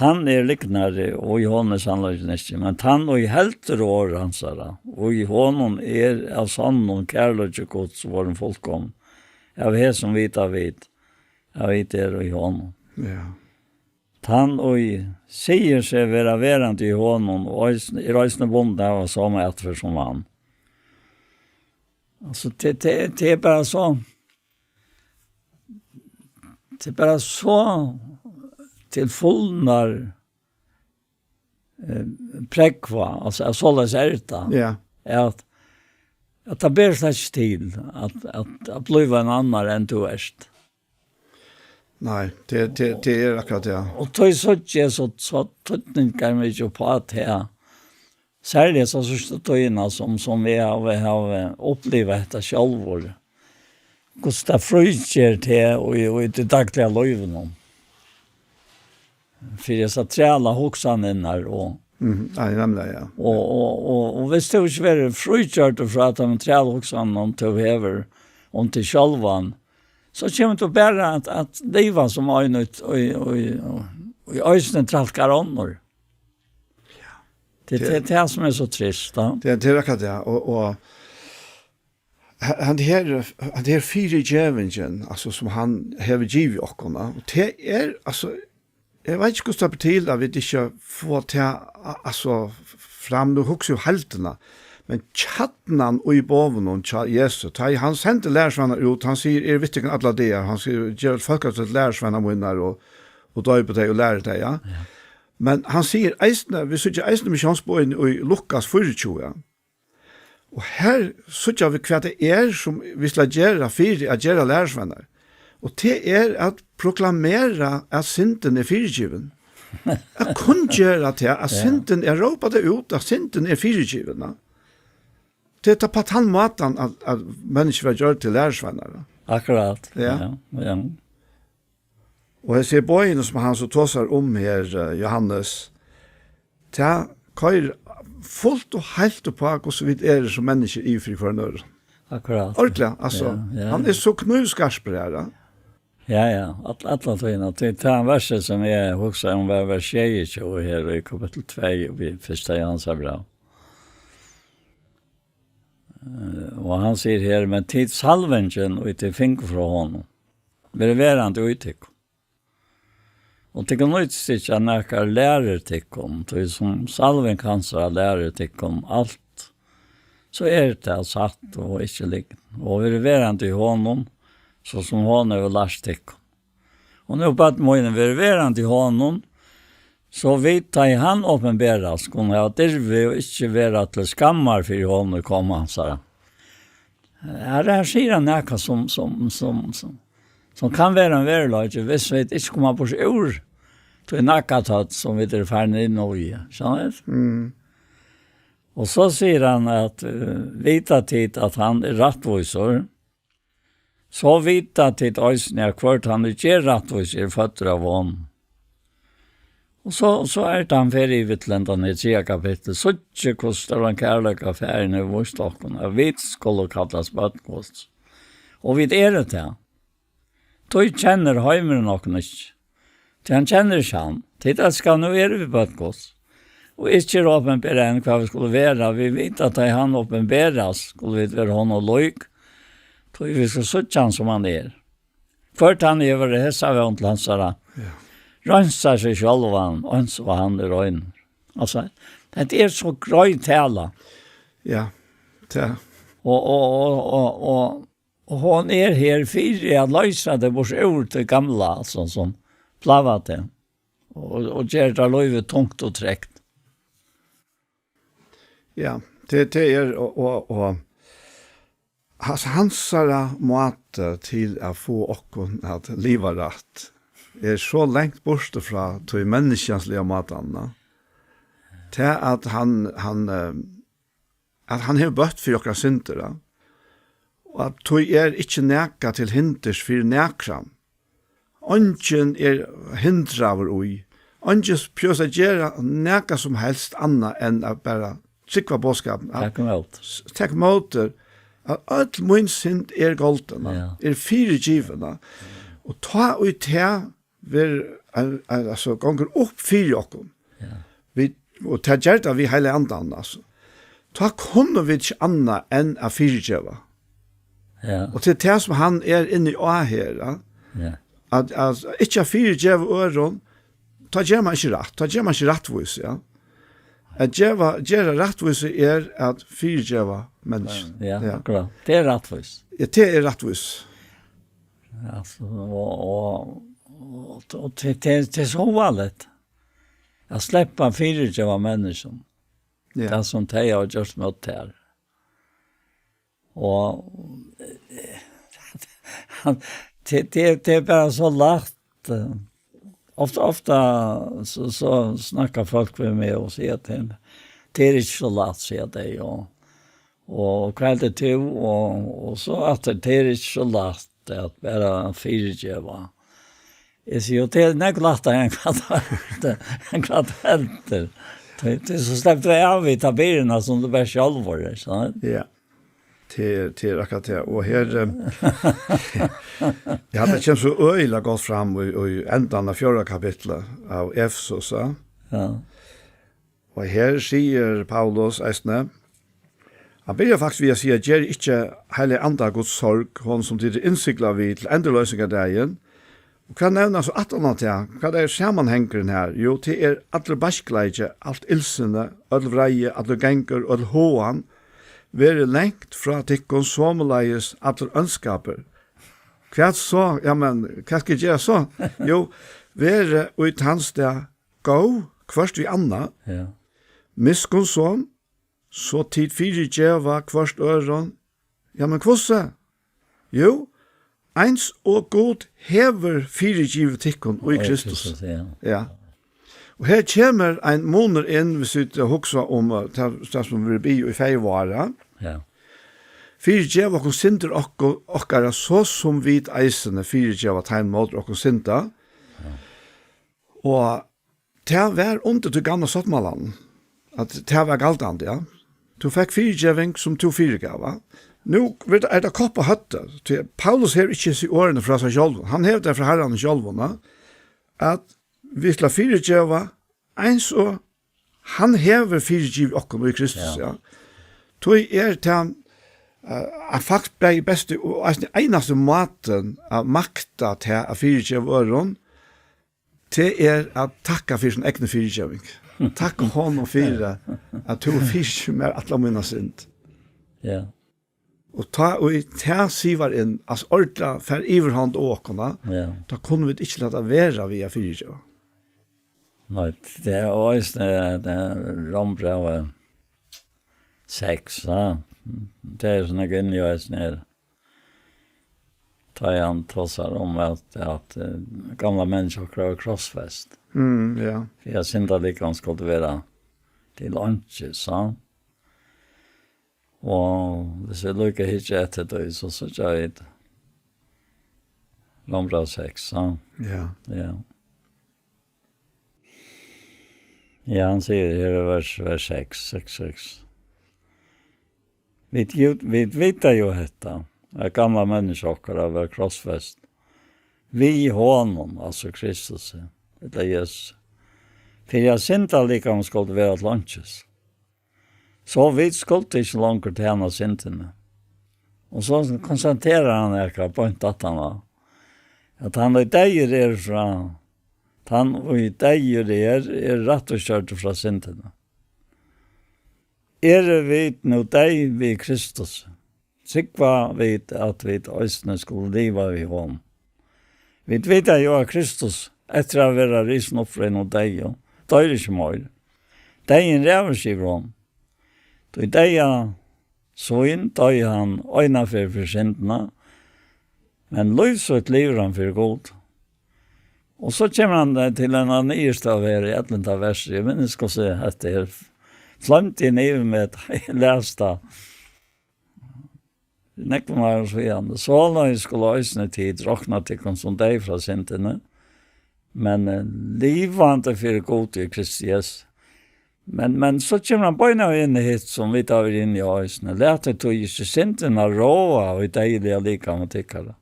hann er lygnari, og í honum er sannleikin ikki. Men tann, ið heldur orð hansara, og í honum er av sonnum kærleiki Guds vorðin fullkomin. Av hesum vita vit, at vit eru í honum. Ja. Tann, ið sigur seg vera verandi í honum, og eisini, er eisini bundin av somu atferð sum hann. Altso, tað, tað, tað er bara so, tað er bara so til fulnar, eh, prógvað, altso, at soleiðis er tað. Ja. At, at tað ber slett ikki til at, at, at blíva ein annar enn tú ert. Nei, tað, tað, tað er akkurát tað. Og tí síggi eg so, so týdningarmikið upp á tað her. Serliga so síðstu tíðina, sum, sum eg havi, havi upplivað hetta sjálvur. Hvussu tað fríger teg í, í tí dagliga lívinum. Fyri hesa træla hugsanirnar og Mhm, nei, nemliga, ja. Og, og, og, og viss tú ikki verður frígjørdur frá teimum trælhugsanum, tú hevur um teg sjálvan, so kemur tú bara at, at liva sum ein, og, og, og, og eisini trælkar onnur. Ja. Tað, tað, tað er tað sum er so trist, tá. Tað, tað er akkurát tað, og, og he-, hann her, hann her fyrigevingin, altso, sum hann hevur givið okkum, og tað er, altso, eg veit ikki, hvussu tað ber til, at vit ikki fáa tað, a-, altso, f-, fram, nú hugsi eg heildina, men kjarnan í boðunum hjá Jesu, tá ið hann sendir lærisveinar út, hann sigur, "Eg eri við tykkum allar dagar", hann sigur, "Ger øll fólk til lærisveinar mínar og, og doypi tey og læri tey", ja. Ja. Men hann sigur eisini, vit síggja eisini missiónsboðini í Lukas fýraogtjúgu, ja. Og her síggja vit, hvat tað er, sum vit skulu gera fyri at gera lærisveinar. Og tað er at proklamera, at syndin er fyrigivin. At kunngera tað, at Ja. syndin er, rópa tað út, at syndin er fyrigivin, ja. Tað er tað á tann mátan, at, at menniskju verða gjørd til lærisveinar, ja. Akkurát. Ja. Ja, ja. Og hesi boðini, sum hann so tosar um her, eh, Jóhannes, tað koyrir fult og heilt upp á, hvussu vit eru sum menniskju yvir fyri hvørjum øðrum. Akkurát. Ordiliga, altso, Ja, ja. hann er so knívskarpur her, ja. Ja, ja, all-, alla tíðina. Tað, tað er versið, sum eg hugsaði um, var vers sjeyogtjúgu her í kapittul tvey í fyrsta Jóhannesar bræv. Eh, og hann sigur her, "Men tit salvingin, ið tit fingu frá honum, verður verandi í tykkum. Og tykkum nýtist ikki, at nakar lærir tykkum, tí sum salving hansara lærir tykkum alt, so er tað satt og ikki lygn. Og verið verandi í honum, so sum hon hevur lært tykkum. Og nú, børn míni, verið verandi í honum, so vit, tá ið hann opinberast, kunnu hava dirvi og ikki vera til skammar fyri honum í komu hansara." Her, her sigur hann nakað sum, sum, sum, sum, sum kann vera ein veruleiki, viss vit ikki koma burtur úr tí nakað tað sum vit eru farin inn í, skilja tit? Mm. Og so sigur hann at, eh, "Vita tit at hann er rættvísur, so vita tit eisini, at hvør tann ið ger rættvísi, er føddur av honum." Og so, so er tað hann fer yvir til hendan her triðja kapittul. "Síggið, hvussu stóran kærleika Faðirin hevur víst okkum, at vit skulu kallast børn Guds. Og vit eru tað. Tí kennir heimurin okkum ikki. Tí hann kennir ikki hann. Tit elska, nú eru vit børn Guds. Og ikki er opinberað enn, hvat vit skulu vera. Vit vita, at tá ið hann opinberast, skulu vit vera honum lík, tí vit skulu síggja hann, sum hann er. Hvør tann ið hevur hesa vón til hansara, Ja. reinsar seg sjálvan, eins og hann er rein." Altso, hetta er so greið tala. Ja, tað. Og, og, og, og, og, og hon er her fyri at loysa teg burtur úr tí gamla, altso, sum plágar teg. Og, og ger tað lívið tungt og tregt. Ja, tað, tað er, og, og, og Hans-, hansara máti til at fáa okkum at liva rætt er so langt burtur frá tí menniskjansliga mátanum, ja. Tað at hann, hann, eh, at hann hevur bøtt fyri okkara syndir, ja. Og at tí er ikki nakað til hindurs fyri nakran. Eingin er hindraður í. Eingin prøvar at gera nakað sum helst annað enn at bara trúgva boðskapin. At Taka ímóti. s-, taka ímóti. At øll mín synd er goldin, Ja. er fyrigivin. Og tá ið tað ver-, al-, al-, altso, gongur upp fyri okkum. Ja. Vit, og tað ger tað við Heilaga Andan, altso. Tá kunnu vit ikki annað enn at fyrigeva. Ja. Og til tað sum hann er inni á her, ja. Ja. At, at ikki at fyrigeva øðrum, tá ger man ikki rætt, tá ger man ikki rættvísi, ja. At geva, gera rættvísi er at fyrigeva menniskjum. Ja, Ja. akkurát. Tað er rættvísi. Ja, tað er rættvísi. Ja, so, og, og, og, og til, til, til so var det. At sleppa at fyrigeva menniskjum. Ja. Tað sum tey hava gjørt móti tær. Og, eh, tað, tað, tað er bara so lætt, eh, ofta, ofta so, so snakka fólk við meg og siga til meg, "Tað er ikki so lætt", siga tey, og, og, "Hvat heldur tú?" Og, og so aftur, "Tað er ikki so lætt at bara fyrigeva." Eg sigi, "Jo, tað er nógv lættari enn hvat tað er, enn hvat tað heldur." Tað, tað, so sleppur tú av við ta byrðina sum tú ber sjálvur, ikki sant? Ja. Tað er, tað er akkurát tað. Og her, eh, ja, tað kemur so øgiliga gott fram í, í endan av fjórða kapitli av Efesus, ja. Ja. Og her sigur Paulus eisini, hann byrjar faktiskt við at siga, "Ger ikki Heilaga Anda Guds sorg, hon sum tit eru innsiglað við til endurloysingardagin." Hvat nevna so aftan á tað? Hvat er samanhangurin her? Jú, tað er allur beiskleiki, alt illsinni, øll vreiði, allur gangur, øll háðan, verið langt frá tykkum, somuleiðis allur óndskapur. Hvat so? Ja, men, hvat skal eg gera so? Jú, verið í tann stað góð hvørt við annað, Ja. miskunnsom, so tit fyrigeva hvørt øðrum. Ja, men hvussu? Jú, eins og Gud hevur fyrigivið tykkum í Í Kristus. Kristus, ja. Ja. Og her kemur ein munur inn, hvis vit hugsa um, eh, tað, tað sum vit biðja í fyrra vár. Ja. Fyrigev okkum syndir okku-, okkara, so sum vit eisini fyrigeva teimum móti okkum synda. Ja. Og tað var undir tí gamla sáttmálanum, at tað var galdandi, ja. Tú fekk fyrigeving, sum tú fyrigav, va? Nú er tað, er tað kopp á høvdið, tí Paulus hevur ikki hesi orðini frá sær sjálvum. Hann hevur tað frá Harranum sjálvum, ja, at vit skulu fyrigeva, eins og hann hevur fyrigivið okkum í Kristus, Ja. ja. Tí er tað, eh, at fakt bæði besti og eisini einasti mátin at makta tað at fyrigeva øðrum, tað er at takka fyri sín egnu fyrigeving. Takk honum fyri at tú hevur fyrigivið mær alla mína synd. Ja. Og tá, og í tað sivar inn, altso, ordiliga fær yvirhond á okkum, Ja. tá kunnu vit ikki lata vera við at fyrigeva. Nei, tað er eisini, tað er Rómbrævið seks, ja. Tað er soleiðis inn í eisini her. Tá hann tosar um at, at, eh, gamla menniskja okkara er krossfest. Mm, ja. Fyri at syndalikamið skuldi vera til einkis, ja. Og hvis vit líka hyggja eftir tí, so síggja vit Rómbræv seks, ja. Ja. Ja. Ja, hann sigur her í vers, vers seks, seks, seks. Vit, jú, vit vita jú hetta, at gamla menniskja okkara var krossfest við honum, altso Kristus, ella Jesus. Fyri at syndalikamið skuldi vera til einkis. So vit skuldu ikki longur tæna syndini. Og so konstaterar hann her, beint aftan á, at hann ið deyður er frá, at hann ið deyður er, er rættvísgjørdur frá syndini. Eru vit nú deyð við Kristus, trúgva vit, at vit eisini skulu liva við honum. Vit vita jú, at Kristus, eftir at vera risin upp frá hinum deyðu, doyr ikki meir. Deyðin ræður ikki yvir honum. Tí deyða sín doyði hann eina ferð fyri syndina, men lív sítt livir hann fyri Gud. Og so kemur hann, eh, til eina niðurstøðu her í ellivta versi. Eg minnist hvussu hetta her floymdi inn yvir meg, tá eg las tað. Nógvum árum síðani. Soleiðis skulu eisini tit rokna tykkum sum deyð frá syndini, men, eh, livandi fyri Gud í Kristi Jesu. Men, men so kemur hann beinanvegin inn í hitt, sum vit hava verið inni á eisini. Latið tí ikki syndina ráða í deyðiliga likami tykkara,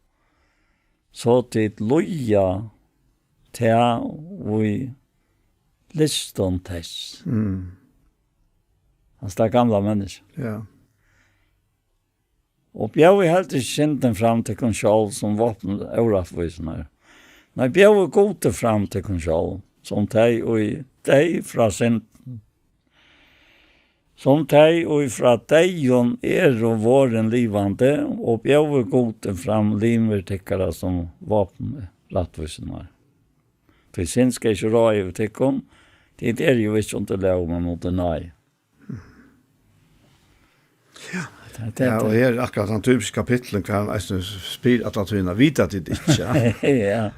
so tit lýða tað í lystum tess. Mm. Altso, tað gamla menniskja. Ja. Og bjóðið heldur ikki syndini fram tykkum sjálv sum vápn órættvísinnar. Nei, bjóðið Gudi fram tykkum sjálv, sum tey, ið deyð frá syndum, sum tey, ið frá deyðum eru vorðin livandi, og bjóðið Gudi fram limir tykkara sum vápn rættvísinnar. Tí synd skal ikki ráða yvir tykkum, tit eru jú ikki undir lóg, men undir náði. Ja. Tað, tað, Ja, og tað her er akkurát tann typiski kapitturin, hvar hann eisini spyr alla tíðina: "Vita tit ikki?" Ja.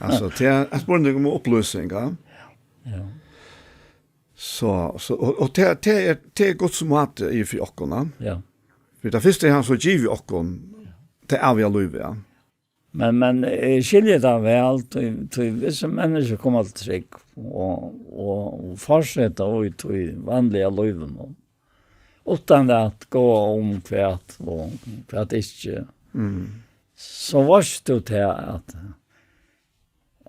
Altso, tað er eitt spurning um upplýsing, ja. Ja. So, so, og, og tað, tað er, tað er Guds máti yvir fyri okkum, ja. Ja. Fyri tað fyrsta er hann so givið okkum tað æviga lívið, ja. Men, men eg skilji tað væl, tí, tí vissa menniskju koma til trúgv og, og, og fortseta í tí vanliga lívinum, uttan at gáa um hvat og hvat ikki. Mm. So veitst tú tað, at,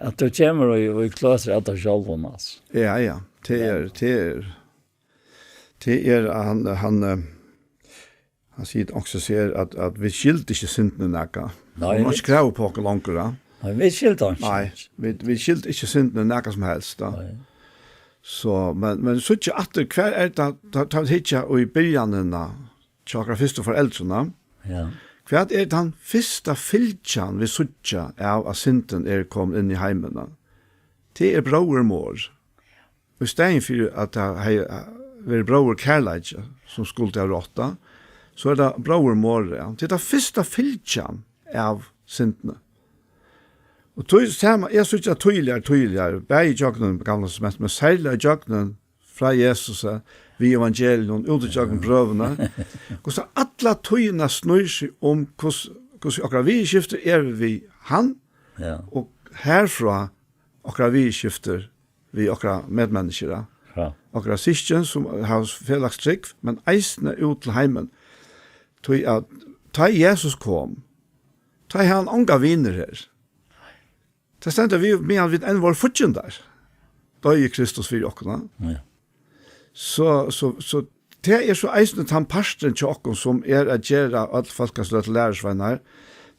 at tú kemur í, í kløtur av tær sjálvum, altso. Ja, ja. Tað er, tað er, tað er, hann, hann, eh, Hann sigur eisini her, at, at vit skylda ikki syndini nakað. Nei, Hon má ikki vit- kræva upp á okkum longur, ja. Nei, vit skildu einki. Nei, vit, vit skildu ikki syndina nakað sum helst, tá. Nei. So, men, men síggja aftur, hvar er tað, tá, tá vit hyggja í byrjanina hjá okkara fyrstu foreldrunum? Ja. Hvat er tann fyrsta fylgjan, vit síggja av, at syndin er komin inn í heimin? Tað er bróðurmorð. Og í staðin fyri, at tað hevði verið bróðurkærleiki, sum skuldi ha rátt, so er tað bróðurmorð, ja. Tað er tað fyrsta fylgjan av syndini. Og tí sama, eg síggi tað týðiligari, týðiligari, bæði gjøgnum Gamla Testament, men serliga gjøgnum frá Jesus, eh, við evangelium, út í gjøgnum brøvini. Hvussu alla tíðina snýr seg um, hvussu, hvussu okkara viðurskifti er við hann, ja, og herfrá okkara viðurskifti við okkara medmenniskjur, ja. Ja. Okkara systkin, sum hava felags trúgv, men eisini út til heimin. Tí at tá Jesus kom, tá hevði hann ongar vinir her. Tað stendur, vit, meðan vit enn vóru fíggindar, doyði Kristus fyri okkum, ja. Ja. So, so, so tað er so eisini tann parturin hjá okkum, sum er at gera øll fólk at støða til lærisveinar.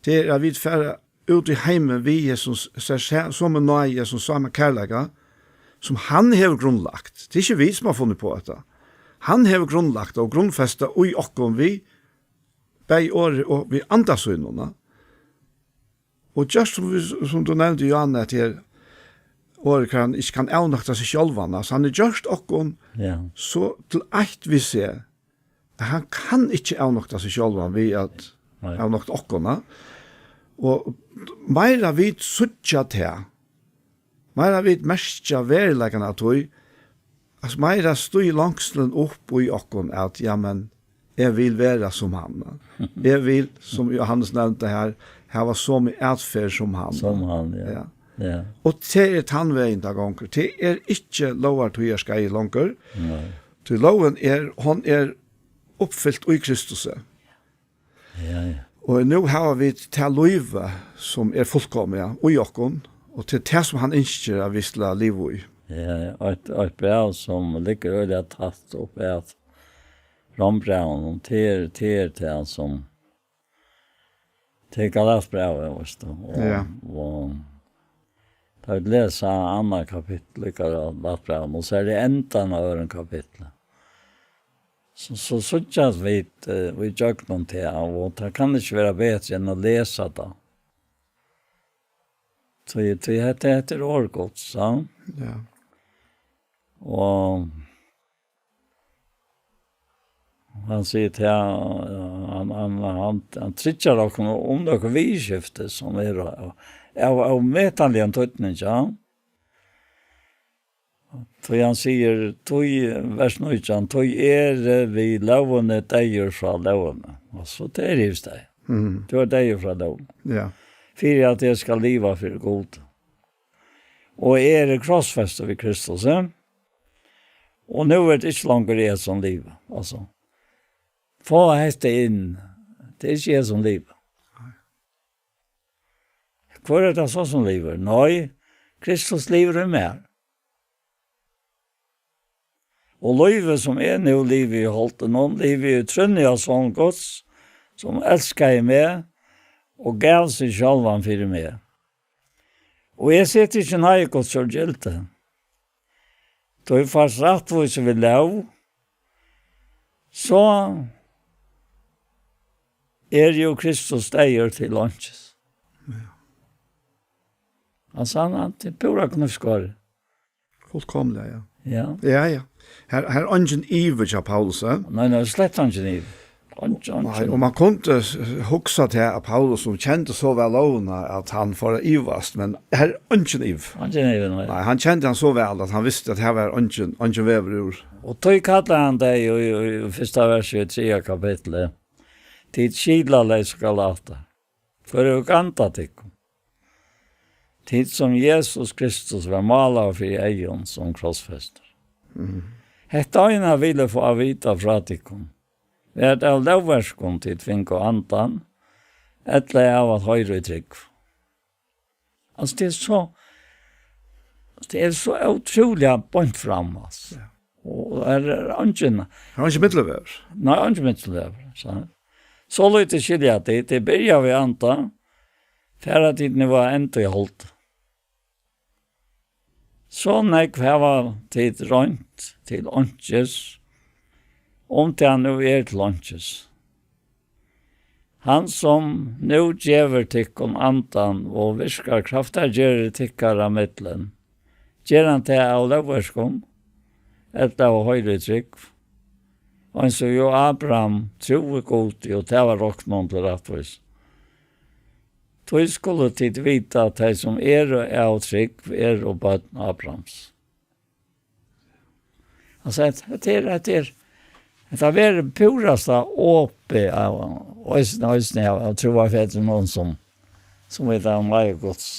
Tað er, at vit fara út í heimin við hesum s-, s-, s-, somu náði, hesum sama kærleika, sum hann hevur grundlagt. Tað er ikki vit, sum hava funnið upp á hetta. Hann hevur grundlagt og grundfest tað í okkum við bæði orði og við anda sínum, ja. Og gjørt sum vit, sum tú nevndi, Johan, at her orðið kann, ikki kann avnokta seg sjálvan. Altso, hann hevur gjørt okkum, ja, so til eitt við seg, at hann kann ikki avnokta seg sjálvan við at, nei, avnokta okkum, ja. Og meira vit síggja tað, meira vit merkja veruleikan av tí, altso, meira stígur longslin upp í okkum at, ja, men eg vil vera sum hann. Eg vil, sum Johannes nevndi her, hava somu atferð sum hann. Sum hann, ja. Ja. Ja. Og tað er tann vegin tað gongur. Tað er ikki lógartíðarskeiðið longur. Nei. Tí lógin er, hon er uppfylt í Kristusi. Ja, ja. Og nú hava vit tað lívið, sum er fullkomið, ja, í okkum, og til tað, sum hann ynskir, at vit skulu liva í. Ja, ja. Og eitt, eitt bræv, sum liggur øgiliga tætt upp at Rómbrævinum, tað er, tað er tað, sum, tað er Galatbrævið, veitst tú. Og, ja, og tá vit lesa annað kapittul í Galatbrævinum, og so er tað endan av øðrum kapitli. So, so síggja vit, eh, í gjøgnum tað, og tað kann ikki vera betri enn at lesa tað. Tí, tí hetta, hetta er orð Guds, ja. Ja. Og hann sigur til, ja, hann, hann, hann, hann tryggjar okkum um nøkur viðurskifti, sum eru av, av, av ómetaligum týdningi, ja. Tí hann sigur, tí, vers nítjan, tí eri við lógini deyður frá lógini. Altso, tað er júst tað. Mhm. Tú ert deyður frá lógini. Ja. Fyri at eg skal liva fyri Gud. Og eg eri krossfestur við Kristus, eh? Og nú er tað ikki longur eg sum livi. Altso, fá hetta inn. Tað er ikki eg sum livi. Hvør er tað so, sum livir? Nei, Kristus livir í mær. Og lívið, sum eg nú livi í holdinum, livi eg í trúnni á Son Guds, sum elskaði meg og gav seg sjálvan fyri meg. Og eg seti ikki náði Guds úr gildi. Tí fæst rættvísi við lóg, so er jú Kristus deyður til einkis. Ja. Altso, hann, hann, tað er púra knívskorið. Fullkomiliga, ja. Ja. Ja, ja. Her, her er eingin ivi hjá Paulusi, eh? Nei, nei, slett eingin ivi. Eingin, eingin. Nei, og man kundi s-, hugsa til at Paulus, sum kendi so væl lógina, at hann fór at ivast, men her er eingin ivi. Eingin ivi, nei. Nei, hann kendi hann so væl, at hann visti, at her var eingin, eingin vegur úr. Og tí kallar hann tey í, í, í fyrsta versi í triðja kapitli, tit skilaleys og Galatar. Hvør hevur gandað tykkum? Tit, sum Jesus Kristus var málaður fyri eygum sum krossfestur. Mhm. Hetta eina vil eg fáa at vita frá tykkum. Var tað av lógverkum, tit fingu andan, ella av at hoyra í trúgv? Altso, tað er so, tað er so ótrúliga beint fram, altso. Ja. Og her er eingin... Her er eingin millumvegur. Nei, eingin millumvegur, so. So lítið skilja tit, tað byrjar við anda, Tær hava tit nú at enda í hold. So nógv hava tit roynt til einkis, um tað nú er til einkis. Hann, sum nú gevur tykkum andan og virkar kraftargerðir tykkara millum, ger hann tað av lógverkum ella av hoyritrúgv? Eins og jú Abraham trúði Gudi, og tað var roknað honum til rættvísi. Tí skulu tit vita, at tey, sum eru av trúgv, eru børn Abrahams. Altso, hetta, hetta er, hetta er, hetta verður púrasta opið av, eisini, eisini av, av trúarfedrunum, sum, sum vit av náði Guds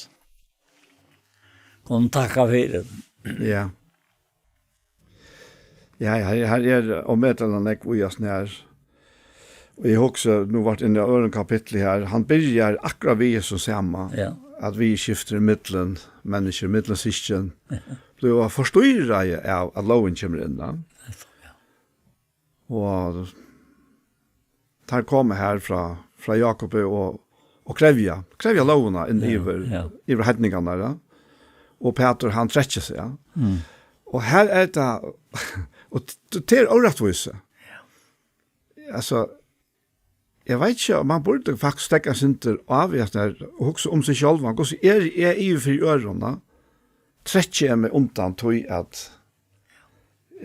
kunnu takka fyri. Ja. Ja, her, her er ómetaliga nógv í hasum her. Og eg hugsi, nú vart inn í øðrum kapitli her, hann byrjar akkurát við hesum sama, Ja. at viðurskiftir millum menniskju, millum systkin, blíva forstýraði av at lógin kemur inn, ja. Ja. Og teir koma her frá, frá Jákupi og, og krevja, krevja lógina inn Ja, yvir, ja. yvir heidningarnar, ja. Og Pætur, hann trekkir seg, ja. Mm. Og her er tað, og t-, t-, tað er órættvísi. Altso, eg veit ikki, um man burdi faktiskt steðga eitt sindur av í hasum her og hugsa um seg sjálvan, hvussu eri eg yvir fyri øðrum, da? Trekki eg meg undan tí at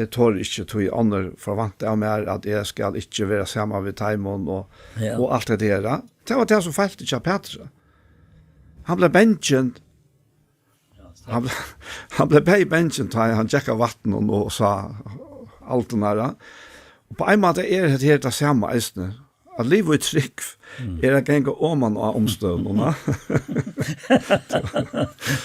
eg tori ikki, tí onnur forvænta av mær, at eg skal ikki vera saman við teimum og, Ja. og alt hetta her. Tað var tað, sum feilti hjá Pætri. Hann bleiv bangin. Hann bleiv, hann bleiv bæði bangin, tá hann gekk á vatninum og sá alt tað har. Og á ein máta er hetta her tað sama eisini. At liva í trúgv Mm. er at ganga oman á umstøðunum, ja.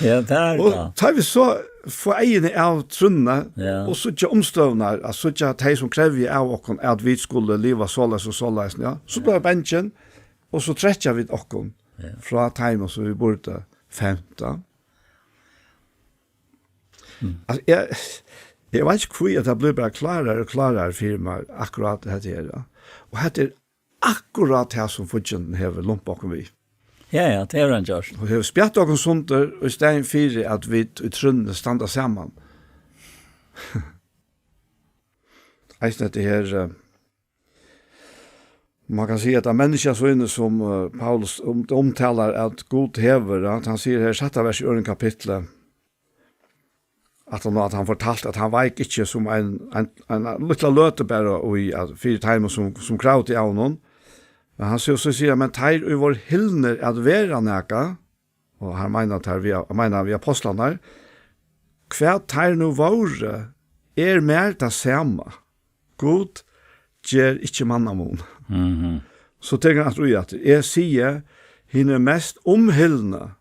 Ja, tað er Og tað. tá vit so fáa eyguni av trúnni, Ja. og síggja umstøðurnar, at síggja tey, sum krevja av okkum, at vit skulu liva soleiðis og soleiðis, ja, so blíva vit bangin, og so trekkja vit okkum Ja. frá teimum, sum vit burdu fevnt. Mm. Altso, eg, eg veit ikki, hví at tað blívur bara klárari og klárari fyri mær, akkurát hetta her, ja. Og hetta er akkurát tað, sum fíggindin hevur lumpað okkum við. Ja, ja, tað hevur hann gjørt. Og hevur spjatt okkum sundur, og í staðin fyri at vit í trúnni standa saman. Eisini hetta her, eh, man kann siga, at tað menniskjasýnið, sum, eh, Paulus um-, umtalar, at Gud hevur, at hann sigur her í sætta vers í øðrum kapitli, at hann, at hann fortalti, at hann veik ikki sum ein, ein, ein, ein lítla løtu bara í, at fyri teimum, sum, sum kravdi av honum. Men hann sigur, so sigur hann, "Men teir, ið vóru hilnir at vera nakað," og hann meinar teir við, meinar hann við apostlarnar, "hvat teir nú vóru, er mær tað sama. Gud ger ikki mannamun." Mhm. So tekur hann aftur í aftur, "Eg sigi, hinir mest umhilnu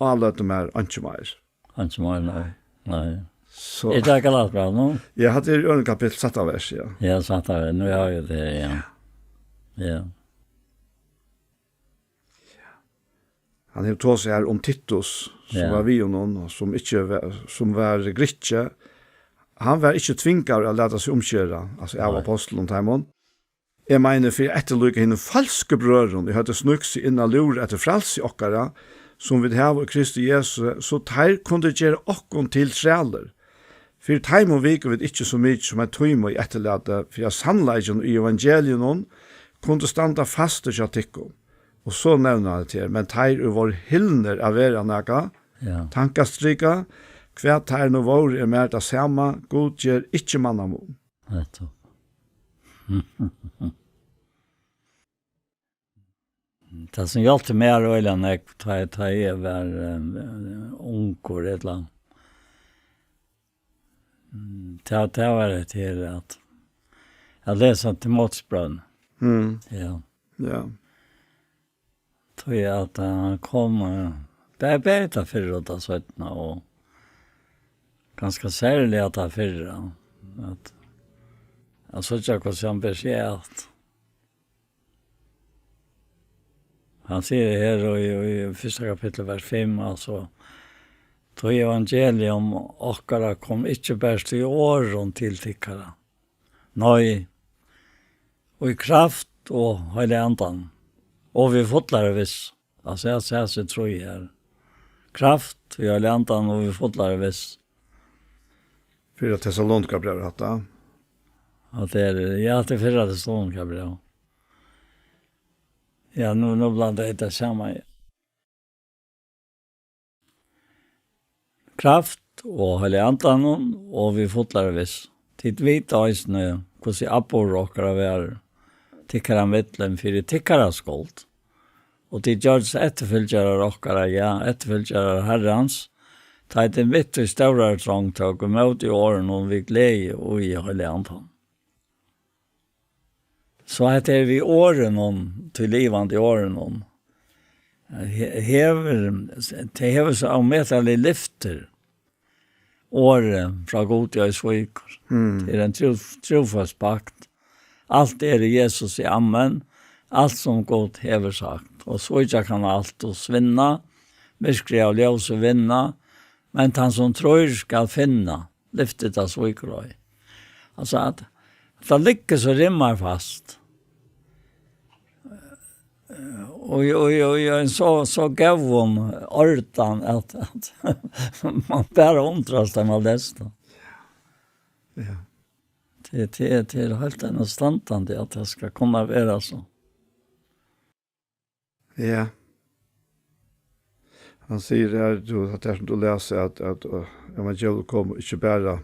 áløgdu mær einki meir." Einki meir, nei. Nei. So Er tað Galatiabrævið nú? Ja, hatta er í øðrum kapitli, sætta vers, ja. Ja, sætta vers. Nú havi eg tað, ja. Ja. Hann hevur tosað her um Titus, sum Ja. var við honum, og sum ikki var, sum var grikki. Hann var ikki tvingaður at lata seg umskera, altso av Nei. apostlunum teimum. Eg meini, fyri at eftirlíka hinum falsku brøðrum, ið høvdu sníkt seg inn at lúra eftir frælsi okkara, sum vit hava í Kristi Jesu, so teir kundu gera okkum til trælir. Fyri teimum viku vit ikki so mikið sum ein tíma í eftirlæti, fyri at sannleikin í evangeliinum kundi standa fastur hjá tykkum. Og so nevnir hann hetta her, "Men teir, ið vóru hilnir at vera nakað," Ja. tankastrika, "hvat teir nú vóru, er mær tað sama, Gud ger ikki mannamun." Nettupp. Tað, sum hjálpti mær øgiliga nógv, tá, tá eg var, eh, ungur, ella, mm, tað, tað var hetta her at, at lesa Timoteusbrævini. Mm. Ja. Ja. Tí at, eh, hann kom, eh, bæði, bæði tað fyrra og tað seinna, og kanska serliga tað fyrra, at, at síggja, hvussu hann ber seg at. Hann sigur her í, í fyrsta kapitli, vers fimm, altso, "Tí evangelium okkara kom ikki bert í orðum til tykkara, nei, í kraft og Heilaga Andanum, og við fullari vissu." Altso, eg sigi, eg trúgvi her. Kraft, við Heilaga Andanum og við fullari vissa. Fyrra Tessalonikabræv, hatta. At tað er, ja, tað er fyrra Tessalonikabræv. Ja, nú, nú blandi eg tað saman. Kraft og Heilaga Andanum og við fullari vissa. Tit vita eisini, hvussu atburður okkara var tykkara millum fyri tykkara skuld. Og tit gjørdust eftirfylgjarar okkara, ja, eftirfylgjarar Harrans, tá ið tit mitt í stórari trong tóku ímóti orðunum við gleði og í Heilaga Andanum. So hetta er við orðunum, tí livandi orðunum. He-, hevur, tað hevur so ómetaliga lyftir. Orðið frá Gudi, ið svíkur. Mm. Tað er ein trú-, trúføst pakt. Alt er í Jesusi, amen. Alt sum Gud hevur sagt. Og svíkja kann alt og svinna. Myrkrið av ljósi vinna. Men tann sum trýr skal finna. Lyfti tað svíkur ei. Altso at, at tað liggur so rimmarfast. Og, og, og, og ein so, so góðan ordan at, at man bara undrast, tá man lesur tað. Ja. Tað, tað, tað er heilt enastandandi, at tað skal kunna vera so. Ja. Hann sigur her, tú, at tað sum tú lesur, at, at, uh, evangeliet kom ikki bara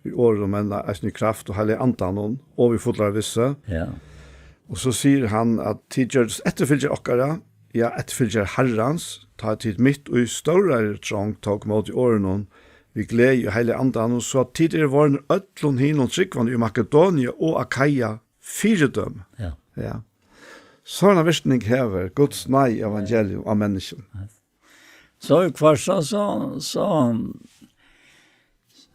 í orðum, men eisini í kraft og Heilaga Andanum, og við fullari vissu. Ja. Og so sigur hann at tit gjørdust eftirfylgjarar okkara, ja, eftirfylgjarar Harrans, tá tit mitt í stórari trong tók móti orðunum við gleði og Heilaga Andanum, so at tit eru vorðnir øllum hinum trúgvandi í Makedonía og Akaia fyridømi. Ja. Ja. Sovorðna virkning hevur Guds nei evangelium á menniskjum. So í hvørt so, so, so,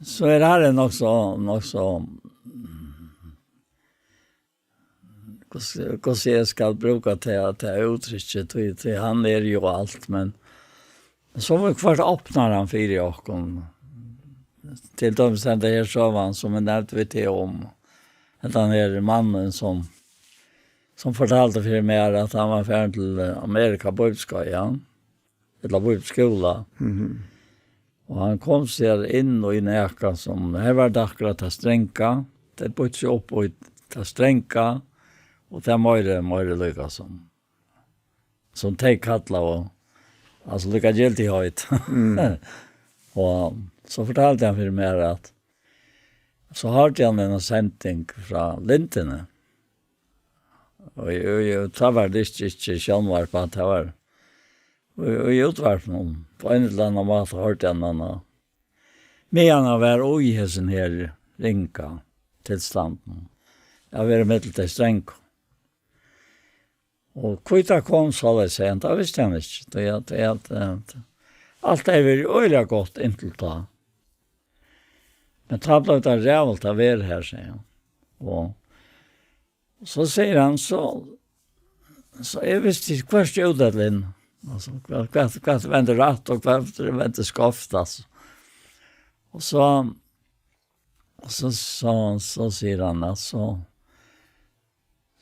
so er her nokk so, nokk so, hvussu, hvussu eg skal brúka tað, tað úttrykki, tí, tí hann er jú alt, men so við hvørt opnar hann fyri okkum. Til dømis henda her søgan, sum eg nevndi við teg um. Hendan her mannin, sum, sum fortaldi fyri mær, at hann var farin til, eh, Amerika á bíbliuskeið, ja. Ella bíbliuskúla. Mhm. Og hann kom sær inn í nakað sum, her var tað akkurát tað stranga. Tey býttu seg upp í tað stranga, og tað meira, meira líka sum sum tey kallaðu, altso líkagildigheit. Mm. Og so fortaldi hann fyri mær at so hoyrdi hann eina sending frá Lindini. Og, og, og tá var tað ikki, ikki sjónvarp, at tað var í, í útvarpinum. Á ein ella annan máta hoyrdi hann hana. Meðan hann var í hesum her ringa tilstandinum. At vera millum tey strongu. Og hví tað kom soleiðis, segði hann, tað visti hann ikki. Tað er at, tað er at, at alt hevði verið øgiliga gott inntil tá. Men tá bleiv tað ræðuligt at vera her, segði hann. Og, og so sigur hann, so, so eg visti ikki, hvørt út ella inn. Altso, hvat, hvat, hvat vendi rætt og hvat vendi skeivt, altso. Og so, og so, so, so sigur hann, altso,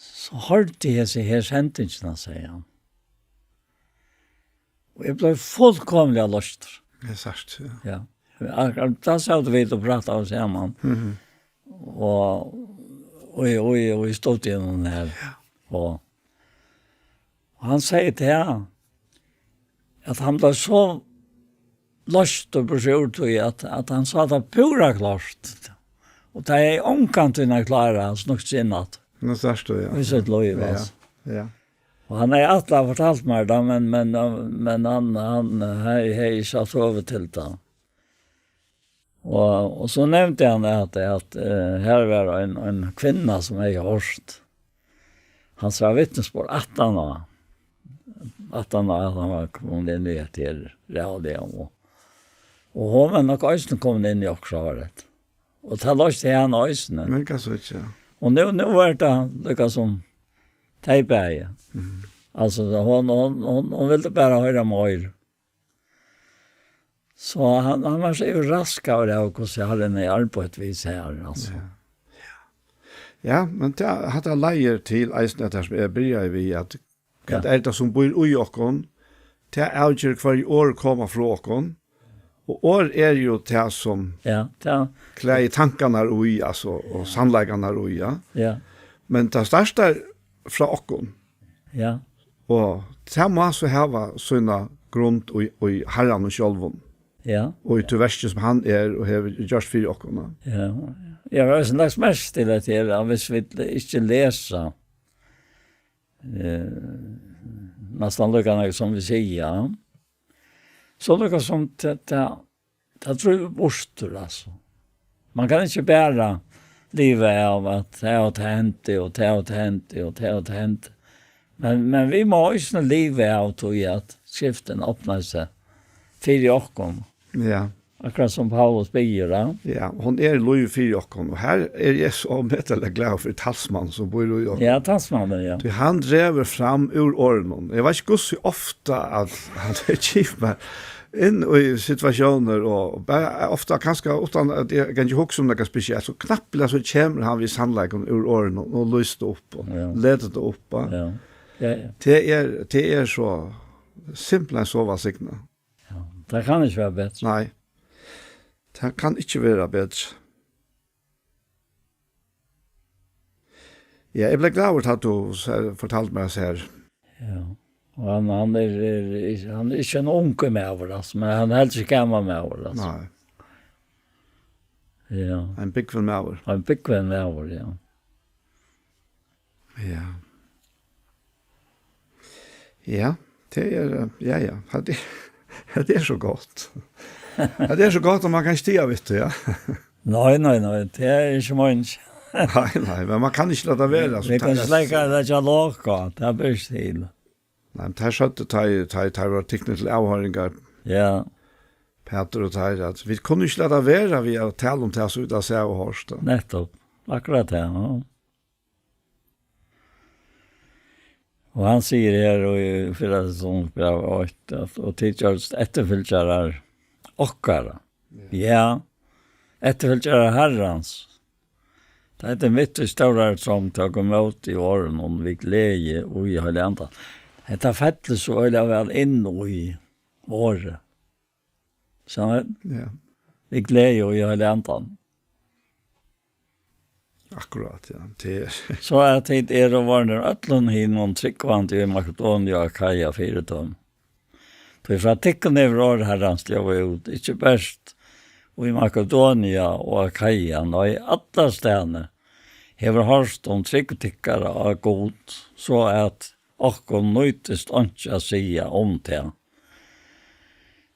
so hoyrdi eg hesa her sendingina, segði hann. Og eg bleiv fullkomiliga loystur. Tað er sært, ja. Ja. Akkurát tá sótu vit og prátaðu saman. Mhm. Og, og, og, og í studioinum her. Ja. Og, og hann segði til hann, at hann bleiv so loystur burtur úr tí, at, at hann sá tað púra klárt. Og tað er ongantíð at klára, hann snøgt seg inn aftur. Nú sært tú, ja. Í sítt lív, ja, altso. Ja. Og hann hevði ætlað at fortalt mær tað, men, men, men hann, hann hevði, hevði ikki havt høvi til tað. Og, og so nevndi hann at, at, eh, her var ein, ein kvinna, sum hevði hoyrt hansara vitnisburð aftan á, aftan á at hann var komin inn í hetta her ræðuliga, og, og hon var nokk eisini komin inn í okkurt sovorðið. Og tað loysti hann eisini. Men hvat so ikki, ja. Og nú, nú var tað líka sum tey bæði. Mhm. Altso, hon, hon, hon, hon vildi bara hoyra meir. So hann, hann var so yvirraskaður av, hvussu Harrin hevði arbeitt við sær, altso. Ja. Ja, men tað, hatta leiðir til eisini at tað sum eg byrjaði við, at hvat Ja. er tað sum býr í okkum, tað avger hvørji orð koma frá okkum. Og orð er jo tað sum Ja, tað, klæði tankarnar í, altso, og sannleikarnar í, ja. Ja. Men tað startar frá okkum. Ja. Og tað má so hava sína grund í, í Harranum sjálvum. Ja. Og í tí verki sum hann er og hevur gjørt fyri okkum, ja. Ja. Eg havi eisini lagt merki til at her, at viss vit ikki lesa, eh, næstan líka nógv sum vit siga, so líka sum ta, ta, ta drívur burtur, altso. Man kann ikki bara liva av at tað og tað hendi, og tað og tað hendi, og tað og tað hendi. Men, men vit má eisini liva av tí at skriftin opnar seg fyri okkum. Ja. Akkurát sum Paulus biður, ja. Ja, hon er lív fyri okkum, og her er eg so ómetaliga glaður fyri talsmann sum býr í okkum. Ja, talsmannen, ja. Tí hann dregur fram úr orðunum. Eg veit ikki hvussu ofta at hann er kjipur inn í situatiónir, og bara ofta kanska uttan at eg kann ikki hugsa um nakað spesielt, so knappliga so kemur hann við sannleikum úr orðunum og lýsir tað upp og Ja. letur tað upp, ja. Ja. Ja, ja. Tað er, tað er so simpelthen so vælsignað. Ja. Tað kann ikki vera betri. Nei. Tað kann ikki vera betri. Ja, eg bleiv glaður, tá tú sa-, fortaldi mær hesa her. Ja. Og hann, hann er, er, er, hann er ikki ein ungur maður, altso, men hann er heldur ikki gamal maður, altso. Nei. Ja. Ein búgvin maður. Ein búgvin maður, ja. Ja. Ja, tað er, eh, ja, ja. Tað er, tað er so gott. Tað er so gott, at man kann ikki tiga við tað, ja. Nei, nei, nei, tað er ikki meiningin. Nei, nei, men man kann ikki lata vera, so Vit tað kunnu er slett ikki leggja lok á, tað ber ikki til. Nei, men tað søgdu teir, teir, teir vóru tiknir til avhoyringar. Ja. Pætur og teir, at vit kunnu ikki lata vera við at tala um tað, sum vit hava sæð og hoyrt, ja. Nettupp. Akkurát tað, ja. Og hann sigur her í fyrra Tessalonikabrævi eitt, at, "Og tit gjørdust eftirfylgjarar okkara." Ja. Ja, eftirfylgjarar Harrans. Tá ið tit mitt í stórari tron tóku ímóti orðunum við gleði og í Heilaga Andanum. Hetta fellur so øgiliga væl inn í orðið. Sannheit? Ja. Við gleði og í Heilaga Andanum. Akkurát, ja. Tað er So at tit eru vorðnir øllum hinum trúgvandi í Makedonia og Akaia fyridømi. Tí frá tykkum hevur orð Harrans ljóðað út, ikki bert í Makedonia og Akaia, nei, allastaðni hevur hoyrst um trúgv tykkara á Gud, so at okkum nýtist einki at siga um tað.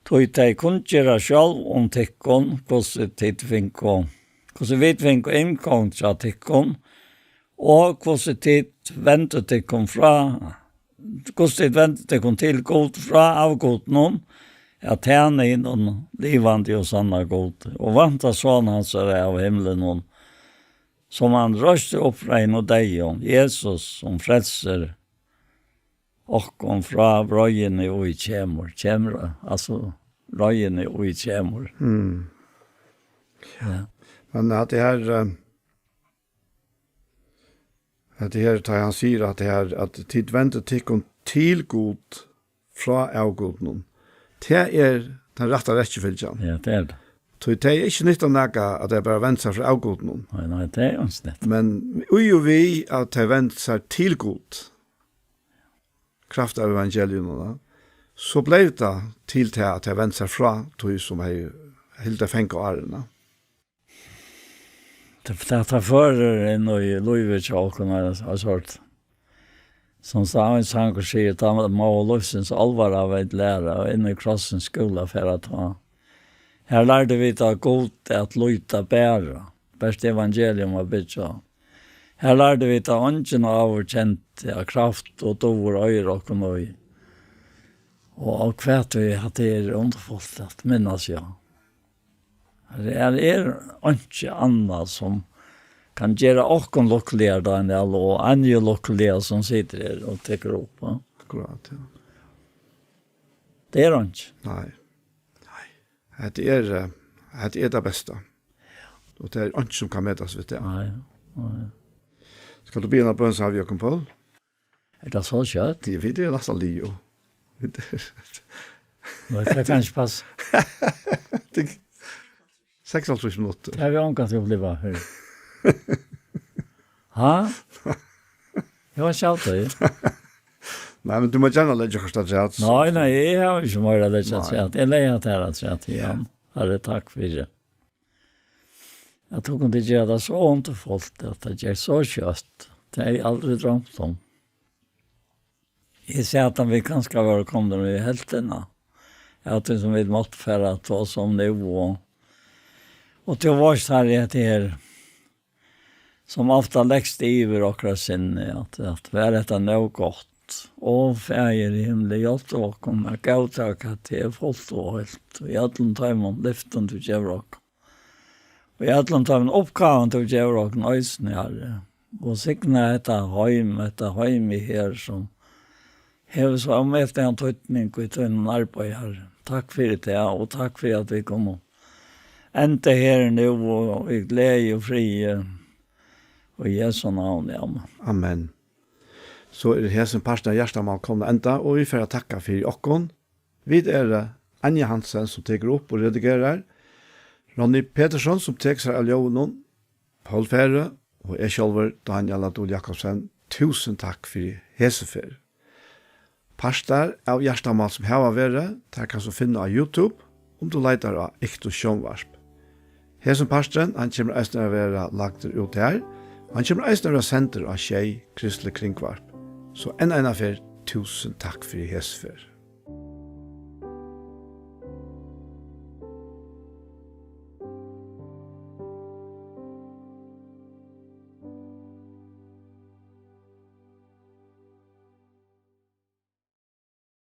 Tí tey kunngera sjálv um tykkum, hvussu tit fingu, hvussu vit fingu inngang hjá tykkum, og hvussu tit vendu tykkum frá, hvussu tit vendu tykkum til Gud frá avgudunum, at tæna hinum livandi og sanna Gud, og vænta Son hansara av himlinum, sum hann reisti upp frá hinum deyðu, Jesus, sum frelsir okkum frá reiðini, ið kemur. Kemur, altso, reiðini, ið kemur. Mm. Ja. Men at tað her, eh, at tað her, tá hann sigur at tað her, at tit vendu tykkum til Gud frá avgudunum, tað er tann rætta rekjifylgjan. Ja, tað er tað. Tí tað er ikki nytt av nakað, at tey bara vendu sær frá avgudunum. Nei, nei, tað er eins nett. Men í og við at tey vendu sær til Gud, kraft av evangelium, da, so bleiv tað til tað, at tey vendu sær frá tí, sum hevði hildið fanga árini. Tað, tað, tað førir inn í lívið hjá okkum, ein, ein sort, sum sa-, ein sangur sigur, "Tá má lívsins álvara vit læra, og inn í krossins skúla fara tá." Her lærdu vit av Gud at líta bara, bert evangelium at byggja á. Her lærdu vit, at eingin áður kendi, at kraft og dýrd eigur okkum í. Og, og hvat við, at tað er undurfult at minnast, ja. Her er, er einki annað, sum kann gera okkum lukkuligari, Daniel, og Anju lukkuliga, sum situr her og tekur upp, ja. Akkurát, ja. Tað er einki. Nei. Nei. Hetta er, eh, hetta er tað besta. Og tað er einki, sum kann metast við tað. Nei, nei. Skalt tú biðja eina bøn, Sámal Jákup Poul? Er tað so skjótt? Ja, vit eru næstan liðug. Nei, tað kann ikki passa. Tað er seksoghálvtrýss minuttir. Tað havi eg ongantíð upplivað fyrr. Ha? Eg var sjálvt í. Nei, men tú má gjarna leggja okkurt afturat. Nei, nei, eg havi ikki meira at leggja Nei. afturat. Eg legði hatta her afturat, ja. Herre, takk fyri. At tú kundi gera tað so undurfult, at tað gekk so skjótt. Tað hevði eg aldri droymt um. Eg segði, at vit kanska vóru komnir í helvtina av tí, sum vit máttu fara at tosa um nú, og, og tú veitst, Harri, at her, sum ofta legst yvir okkara sinni, at, at var hetta nóg gott? Ó, Faðir í himli, hjálp okkum at góðtaka teg fult og heilt í øllum teimum lyftum, tú gevur okkum. Og í øllum teimum uppgávum, tú gevur okkum eisini, Harri. Og signa hetta heim, hetta heimið her, sum hevur so ómetaligan týdning í tínum arbeiði, Harri. Takk fyri tað, og takk fyri, at vit kunnu enda her nú, og í gleði og friði, og í Jesu navni, amen. Amen. So er hesin parturin av Hjartamál komin at enda, og vit fara at takka fyri okkum. Vit eru Anja Hansen, sum tekur upp og redigerar, Ronny Petersson, sum tekur sær av ljóðinum, Poul Færø og eg sjálvur, Dánial á Dul Jakobsen. Túsund takk fyri hesa ferð. Partar av Hjartamál, sum hava verið, tær kanst tú finna á YouTube, um tú leitar á Iktus Sjónvarp. Hesin parturin, hann kemur eisini at verða lagdur út har, og hann kemur eisini at verða sendur á Sjey Kristiligt Kringvarp. So enn eina ferð, túsund takk fyri hesa ferð.